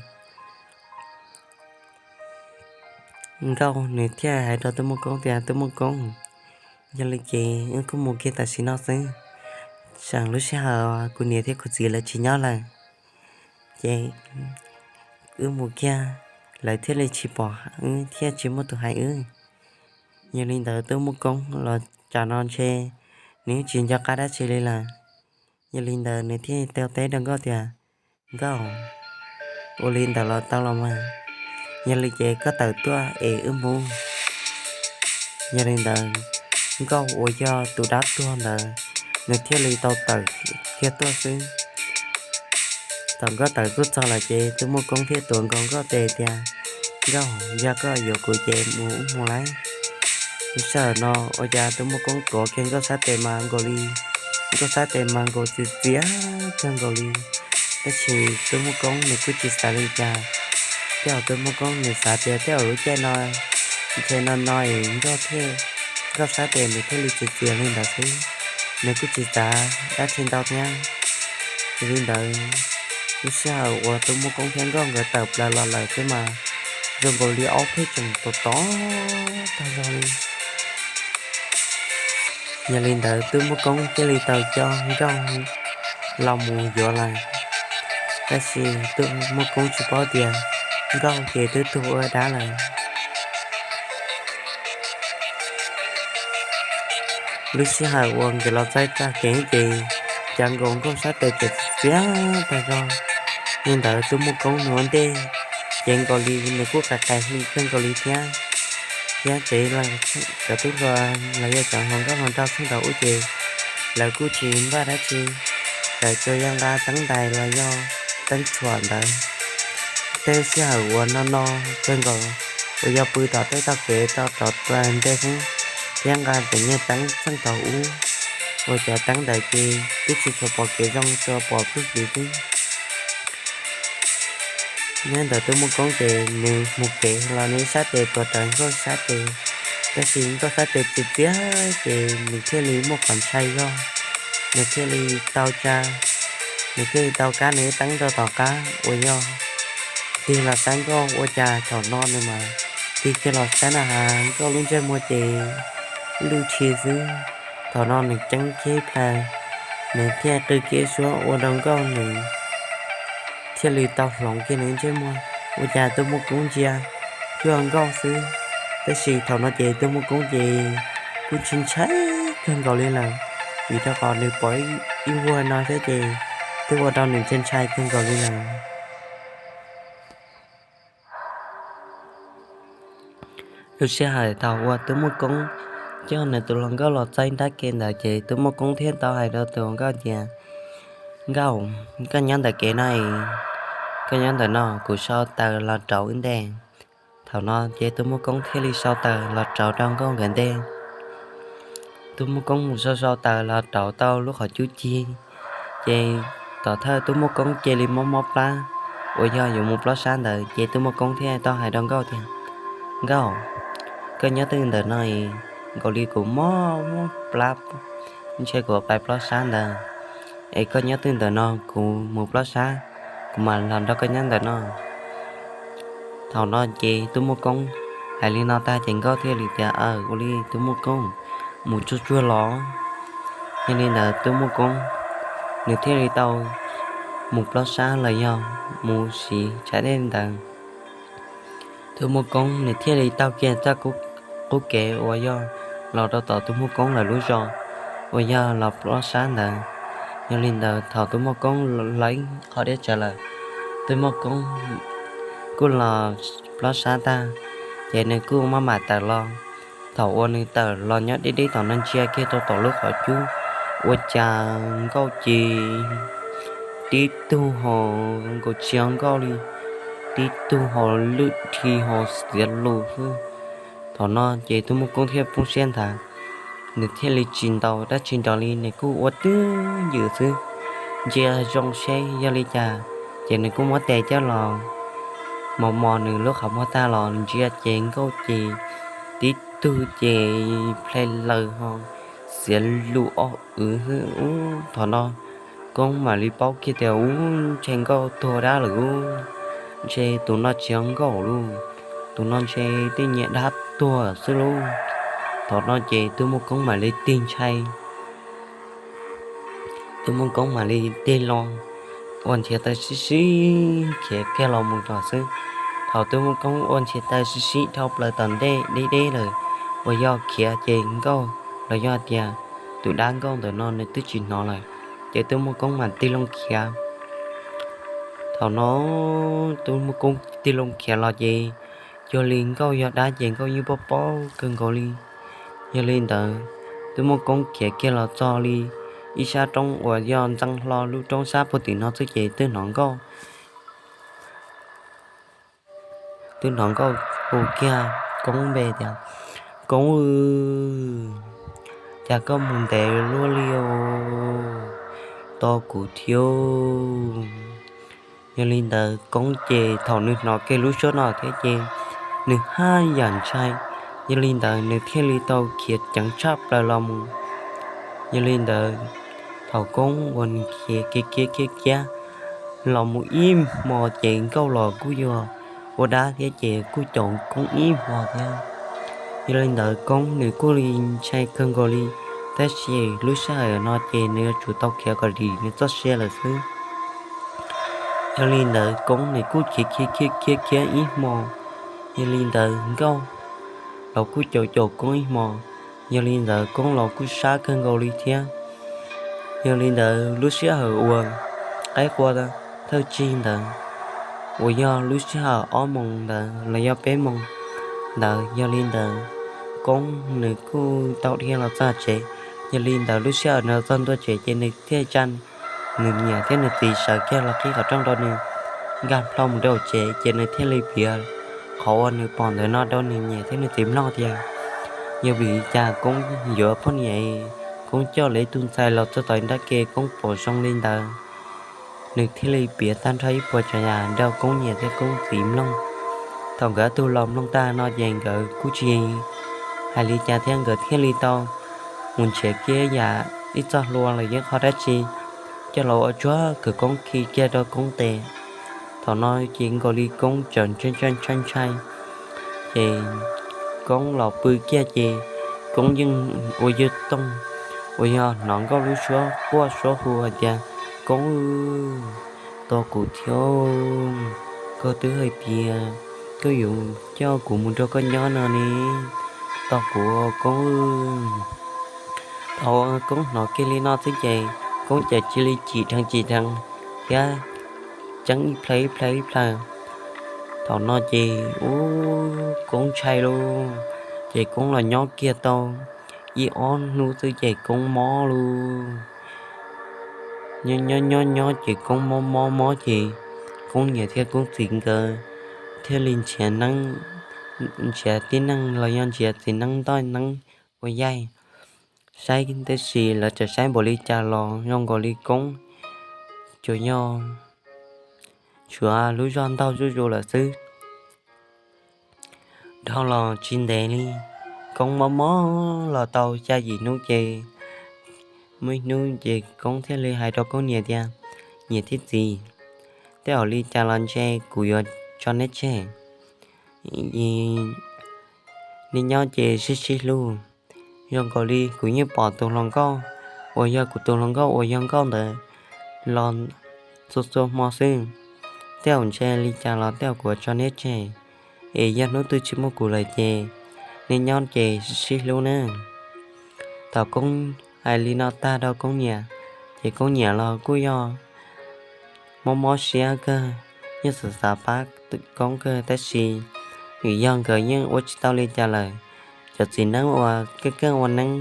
Nkauj nws thiaj hais rau Tub Muaj Koob tias, Tub Muaj Koob, yog li ces wb kuj mus kiag tam sim no xwb, tsam lub sij hawm kuv niam thiab kuv txiv lawv tsis nyob lawm, ces wb mus kiag lawv thiaj li tsis pom wb thiab tsis muaj tus hais wb. Yog li ntawd Tub Muaj Koob los tsam no ntshe nws tsis nco qab dab tsi li lawm. Yog li ntawd nws thiaj tau teb rau Nkauj tias, Nkauj, ua li ntawd los tau los mas? Yog li ces koj tawm tuaj es wb mus. Yog li ntawd Nkauj uas yog tus dab tuag ntawd, nws thiaj li tau tawm kiag tuaj xwb. Thaum Nkauj tawm tuaj txog lawm ces Tub Muaj Koob thiaj tuav nkaus Nkauj tes tias, Nkauj, yog koj yuav kuv ces mus wb mus lauj. Lub sij hawm no ua cas Tub Muaj Koob tuav kiag Nkauj sab tes mas nkaus li, Nkauj sab tes mas nkaus txias txias kawg nkaus li. Tab sis Tub Muaj Koob nws kuj tsis xav li cas. Tej zaum Tub Muaj Koob nws xav tias tej zaum lub caij no ntshe no no es Nkauj thiaj, Nkauj sab tes nws thiaj li txias txias li ntawd xwb. Nws kuj tsis xav dab tsi ntau thiab. Yog li ntawd, lub sij hawm uas Tub Muaj Koob thiab Nkauj nkawd tawm plaws los lawm xwb mas zoo nkaus li ob peb tseem tod tod tag zog li. Yog li ntawd Tub Muaj Koob thiaj li tau coj Nkauj los mus yuav lawm. Tab sis Tub Muaj Koob tsis paub tias Nkauj ces twb tuag ua dab lawm. Lub sij hawm uas nkawd los txog txoj kev ces cas nkaus Nkauj sab tes txias txias tag zog. Yog li ntawd Tub Muaj Koob nws ua ntej ces nkaus li nws kuj qais qais hli kawg nkaus li thiab. Thiab tsev cov tub hluas los yog cov hluas nkauj hluas nraug txheej thaum ub ces lawv kuj tsis npaj dab tsi, lawv tsuas yog nqa teeb ntais los yog teeb tshuam ntawd. Tej sij hawm uas no no kawg nkaus uas yog pw tom tej tog kev tau rov tua ntej xwb, thiab nqa cov nyiaj teeb txheej thaum ub uas cov teeb ntawd ces twb tsis tshua pom kev zoo, tsuas pom kub kev xwb. Nyob ntawm Tub Muaj Koob ces nws mus kev los nws sab tes tuav rawv Nkauj sab tes, tab sis Nkauj sab tes txias txias ces nws thiaj li muaj qhov ntshai zog, nws thiaj li tau tsa, nws thiaj li tau kab nws ib teeb rau tom qab uas yog tig los saib Nkauj. Ua cas thaum no nws mas tig kiag los saib na has Nkauj lub ntsej muag ces lwj thi xwb. Thaum no nws ceeb kiag plaws, nws thiaj qw kiag suab ua rau Nkauj nws thiaj li tau hloov kiag nws ntsej muag. Ua cas Tub Muaj Koob ntsia cuag Nkauj xwb, tab sis thaum no ces Tub Muaj Koob ces kuj ntshai ntshai kawg nkaus li lawm, vim rau qhov nws pom ib vuag no thiab ces twb ua rau nws ntshai ntshai kawg nkaus li lawm. Lub sij hawm thaum uas Tub Muaj Koob coj nws tus hluas nkauj los txog nrab ke ntawd ces Tub Muaj Koob thiaj tau hais rau tus hluas nkauj tias, Nkauj, koj nyob ntawm kev no es, koj nyob ntawm no kuv sau taws los rauv wb ntej. Thaum no ces Tub Muaj Koob thiaj li sau taws los rauv rau Nkauj nkawd ntej. Tub Muaj Koob mus sau sau taws los rauv tau lub qhov cub cig, ces tom thawj Tub Muaj Koob cia li mob mob plab uas yog yuav mus plob sab ntawd ces Tub Muaj Koob thiaj tau hais rau Nkauj tias, Nkauj, koj nyob twj ntawm no es nkaus li kuv mob mob plab, ntshe kuv pais plob sab ntawd, es koj nyob twj ntawm no kuv mus plob sab, kuv mam los nrog koj nyob ntawm no. Thaum no ces Tub Muaj Koob hais li no tag ces Nkauj thiaj li tias, Aw, ua li Tub Muaj Koob, mus tsuag tsuag los. Yog li ntawd Tub Muaj Koob nws thiaj li tau mus plob sab los yog mus siv tshav dej ntawd. Tub Muaj Koob nws thiaj li taug kiag txoj qub kev uas yog los rau tom Tub Muaj Koob lawv lub zos uas yog los plob sab ntawd. Yog li ntawd thaum Tub Muaj Koob los ib qho deb tsawv lawm, Tub Muaj Koob kuj los plob sab tag, ces nws kuj maj mam tawm los. Thaum uas nws tawm los nyob deb deb tom no ntsia kiag rau tom lub qhov cub, ua cas Nkauj ces tib tug ho nkaus tsis yog Nkauj li, tib tug ho lwj thi ho xiav lus xwb. Thaum no ces Tub Muaj Koob thiaj poob siab nthav, nws thiaj li tsis ntaus dab tsi nrov li, nws kuj ua twj ywm xwb, ntsia zoo seb yog li cas, ces nws kuj muab tes coj los mos mos nws lub qhov muag tag los ntsia ces Nkauj ces tib tug ces ple laws ho xiav lus ob wv xwb. Ub, thaum no Koob mam li paub kiag tias ub, ntshe Nkauj tuag dab lawm ub, ntshe tus no tsis yog Nkauj lauj, tus no ntshe tej nyias dab tuag xwb lauj. Thaum no ces Tub Muaj Koob mam li tig ntshai. Tub Muaj Koob mam li tig los ua nrhiav taw sib sib khiav kiag los mus tom xwb. Thaum Tub Muaj Koob ua nrhiav taw sib sib dhau plaws tom ntej deb deb lawm, uas yog khiav ces nkauj los yog tias tus dab nkauj ntawm no nws twb tsis hnov lawm, ces twb muaj Koob mas tig loo khiav. Thaum no twb muaj Koob tig loo khiav los ces cuag li nkauj yog dab ces nkauj yeej paub paub kawg nkaus li. Yog li ntawd twb muaj Koob khiav kiag los txog li ib sab roob uas yog ntxeev hlo lub roob sab puag tim no xwb ces twb hnov nkauj twb hnov nkauj hu kiag Koob npe tias, Koob, cas koj mus ntev luaj li os, tos kuv thiab. Yog li ntawd Koob ces thaum nws hnov kiag lub suab no thiab ces nws haj yam ntshai. Yog li ntawd nws thiaj li tau khiav ceev tshaj plaws los mus. Yog li ntawd thaum Koob uas nws khiav khiav khiav khiav los mus ib hmo ces nkauj los kuj yog ua dab thiab ces kuj caum Koob ib hmo thiab. Yog li ntawd Koob nws kuj li ntshai kawg nkaus li, tab sis lub sij hawm no ces nws yuav tsum tau khiav kom dim nws txoj sia lawm xwb. Yog li ntawd Koob nws kuj khiav khiav khiav khiav khiav ib hmo, yog li ntawd nkauj los kuj caum caum Koob ib hmo, yog li ntawd Koob los kuj sab kawg nkaus li thiab. Yog li ntawd lub sij hawm uas qaib qua thawj tsig ntawd uas yog lub sij hawm ob moos ntawd los yog peb moos ntawd, yog li ntawd Koob nws kuj tau dhia los txog tsev. Yog li ntawd lub sij hawm nws los txog ntua tsev ces nws thiaj tsa nws niam thiab nws txiv sawv kiag los qhib qhov rooj rau nws nkag plho mus rau tsev ces nws thiaj li piav qhov uas nws pom ntawm no rau nws niam thiab nws txiv mloog tias yog vim li cas Koob yuav poj niam, Koob coj lawv ib tug ntxhais los txog tom nrab ke Koob pom zoo li ntawd. Nws thiaj li piav tag nrho ib puas tsav yam rau Koob niam thiab Koob txiv mloog. Thaum nkawd ob tug los mloog tag no ces nkawd kuj tsis hais li cas thiab nkawd thiaj li tau mus nrhiav kiag yam ib txoj hlua los yog qhov dab tsi coj los ua tsuag kom Koob khi kiag rau Koob tes. Thaum no ces nkaus li Koob tseem ntshai ntshai ntshai, ces Koob los pw kiag ces Koob yeej ua yog toog, uas yog hnov nkauj lub suab quaj suab hu hais tias, Koob, tos kuv thiab, koj twb hais tias koj yuav coj kuv mus nrog koj nyob no ne, tos kuv Koob. Thaum Koob hnov kiag li no xwb ces Koob ces cia li chim dheev chim dheev thiab ceeb ib plhaw ib plhaw ib plhaw. Thaum no ces ub Koob ntshai lauj, ces Koob los nyob kiag tau ib ob hnub xwb ces Koob mob lauj. Nyob nyob nyob ces Koob mob mob mob ces Koob niam thiab Koob txiv nkawd thiaj li nrhiav neeb, nrhiav tib neeg los yog nrhiav txiv neeb ntoj neeb ua yaig saib, tab sis lawv txawm saib npaum li cas los zoo nkaus li Koob tsuas yog tshuav lub zog ntaug zuj zus lawm xwb. Dhau los tsis ntev li, Koob mob mob los tau xya yim hnub ces muaj ib hnub ces Koob thiaj li hais rau Koob niam tias, Niam thiab txiv, tej zaum li cas los ntshe kuv yuav tso neb tseg. Nej nyob ces sib sib hlub, zoo nkaus li kuv yeej pom tus hluas nkauj uas yog kuv tus hluas nkauj uas yog nkauj ntawd los txhua txhua hmo xwb. Tej zaum ntshe li cas los tej zaum kuv yuav tso neb tseg, es yog hnub twg tsis muaj kuv lawm ces nej nyob ces sib hlub nawb. Thaum Koob hais li no tag rau Koob niam, ces Koob niam los kuj yog mob mob siab kawg, yeej xav xav pab Koob kawg tab sis vim yog nkawd yeej ua tsis tau li cas lawm. Cov txiv neeb uas keej keej ua neeb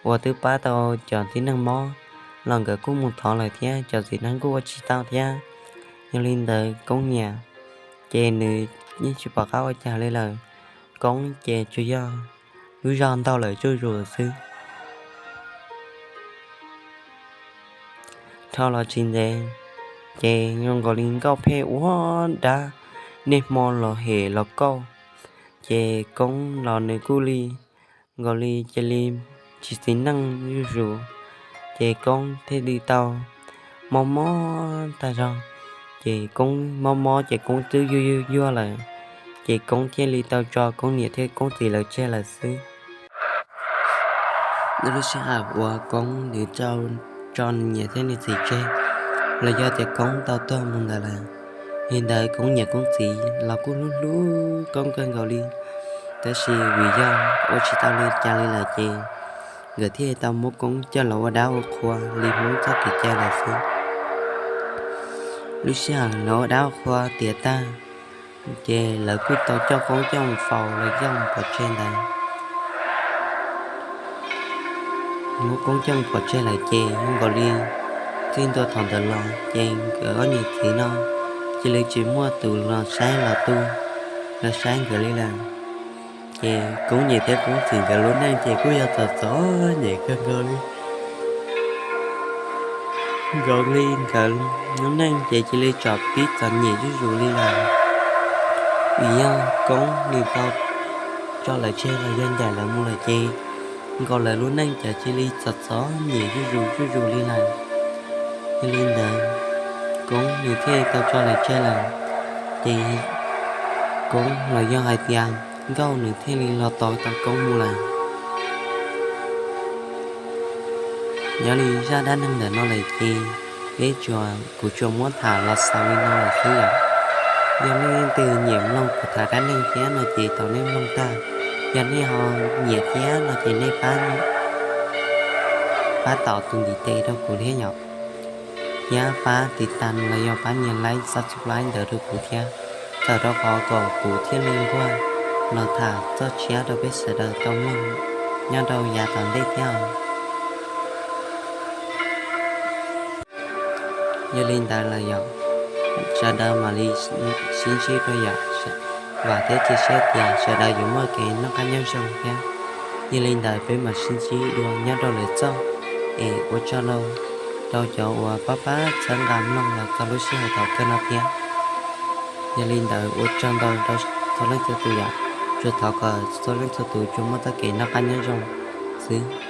uas twb pab tau cov tib neeg mob los nkawd kuj mus thov lawm thiab cov txiv neeb kuj ua tsis tau thiab. Yog li ntawd Koob niam ces nws yeej tsis pom qab ua cas li lawm. Koob ces tsuas yog lub zog ntaug lawm zuj zus xwb. Dhau los tsis ntev, ces zoo nkaus li nkauj pheej ua dab, niaj hmo los hem los kauj, ces Koob los nws kuj li nkaus li cia li tsis txiv neej zuj zus, ces Koob thiaj li tau mob mob tag zog, ces Koob mob mob ces Koob twb yuag yuag yuag lawm, ces Koob thiaj li tau tso Koob niam thiab Koob txiv lawv tseg lawm xwb. Lub sij hawm uas Koob nws tau tso nws niam thiab nws txiv tseg, los yog tias Koob tau tuag mus ntawd lawm, li ntawd Koob niam Koob txiv los kuj hlub hlub Koob kawg nkaus li. Tab sis vim yog ua tsis tau li cas li lawm ces nkawd thiaj tau muab Koob coj los ua dab ua qhua li Hmoob txoj kev cai lawm xwb. Lub sij hawm lawv ua dab ua qhua tiav tag, ces lawv kuj tau coj Koob coj mus faus los coj mus pov tseg ntawd. Muab Koob coj mus pov tseg lawm ces zoo nkaus li txij ntua thaum ntawd los ces nkawd ob niam txiv no cia li tsis muaj tus los saib los tu, los saib nkawd li lawm. Ces Koob niam thiab Koob txiv nkawd lub neej ces kuj yog txom txom nyem kawg nkaus li. Nkaus li nkawd lub neej ces cia li tsom pib txom nyem zuj zus li lawm. Vim yog Koob nws tau tso lawv tseg los yog ncaim lawv mus lawm ces nkaus lawv lub neej ces cia li txom txom nyem zuj zus zuj zus li lawm. Yog li ntawd, Koob nws thiaj tau tso lawv tseg lawm. Ces Koob los yog hais tias Nkauj nws thiaj li los tos tau Koob mus lawm. Nyob li zaj dab neeg ntawm no lawm ces peb tsuas, kuv tsuas muab tham los xaus li no lawm xwb yom. Yog nej leej twg nyiam mloog kuv tham dab neeg thiab no ces thov nej mloog tag. Yog nej ho nyiam thiab no ces nej pab, pab tom tus ntiv tes rau kuv thiab yom. Thiab pab tiv tas los yog pab nias like, subscribe ntawd rau kuv thiab, txawm rau qhov kom kuv thiaj li nquag los tham txoj tshiab rau peb sawv daws tau mloog nyob rau yav tom ntej thiab. Yog li ntawd los yog sawv daws mam li sib ntsib dua yom. Vam thiab cia siab tias sawv daws yuav muaj kev noj qab nyob zoo thiab. Yog li ntawd peb mam sib ntsib dua nyob rau lwm txoj, es ua tsaug ntau rau cov uas pab pab txhawb nqa mloog los txog lub sij hawm thaum kawg no thiab. Yog li ntawd ua tsaug ntau rau txhua leej txhua tus yom, tsuas thov kom txhua leej txhua tus tsuas muaj txoj kev noj qab nyob zoo xwb.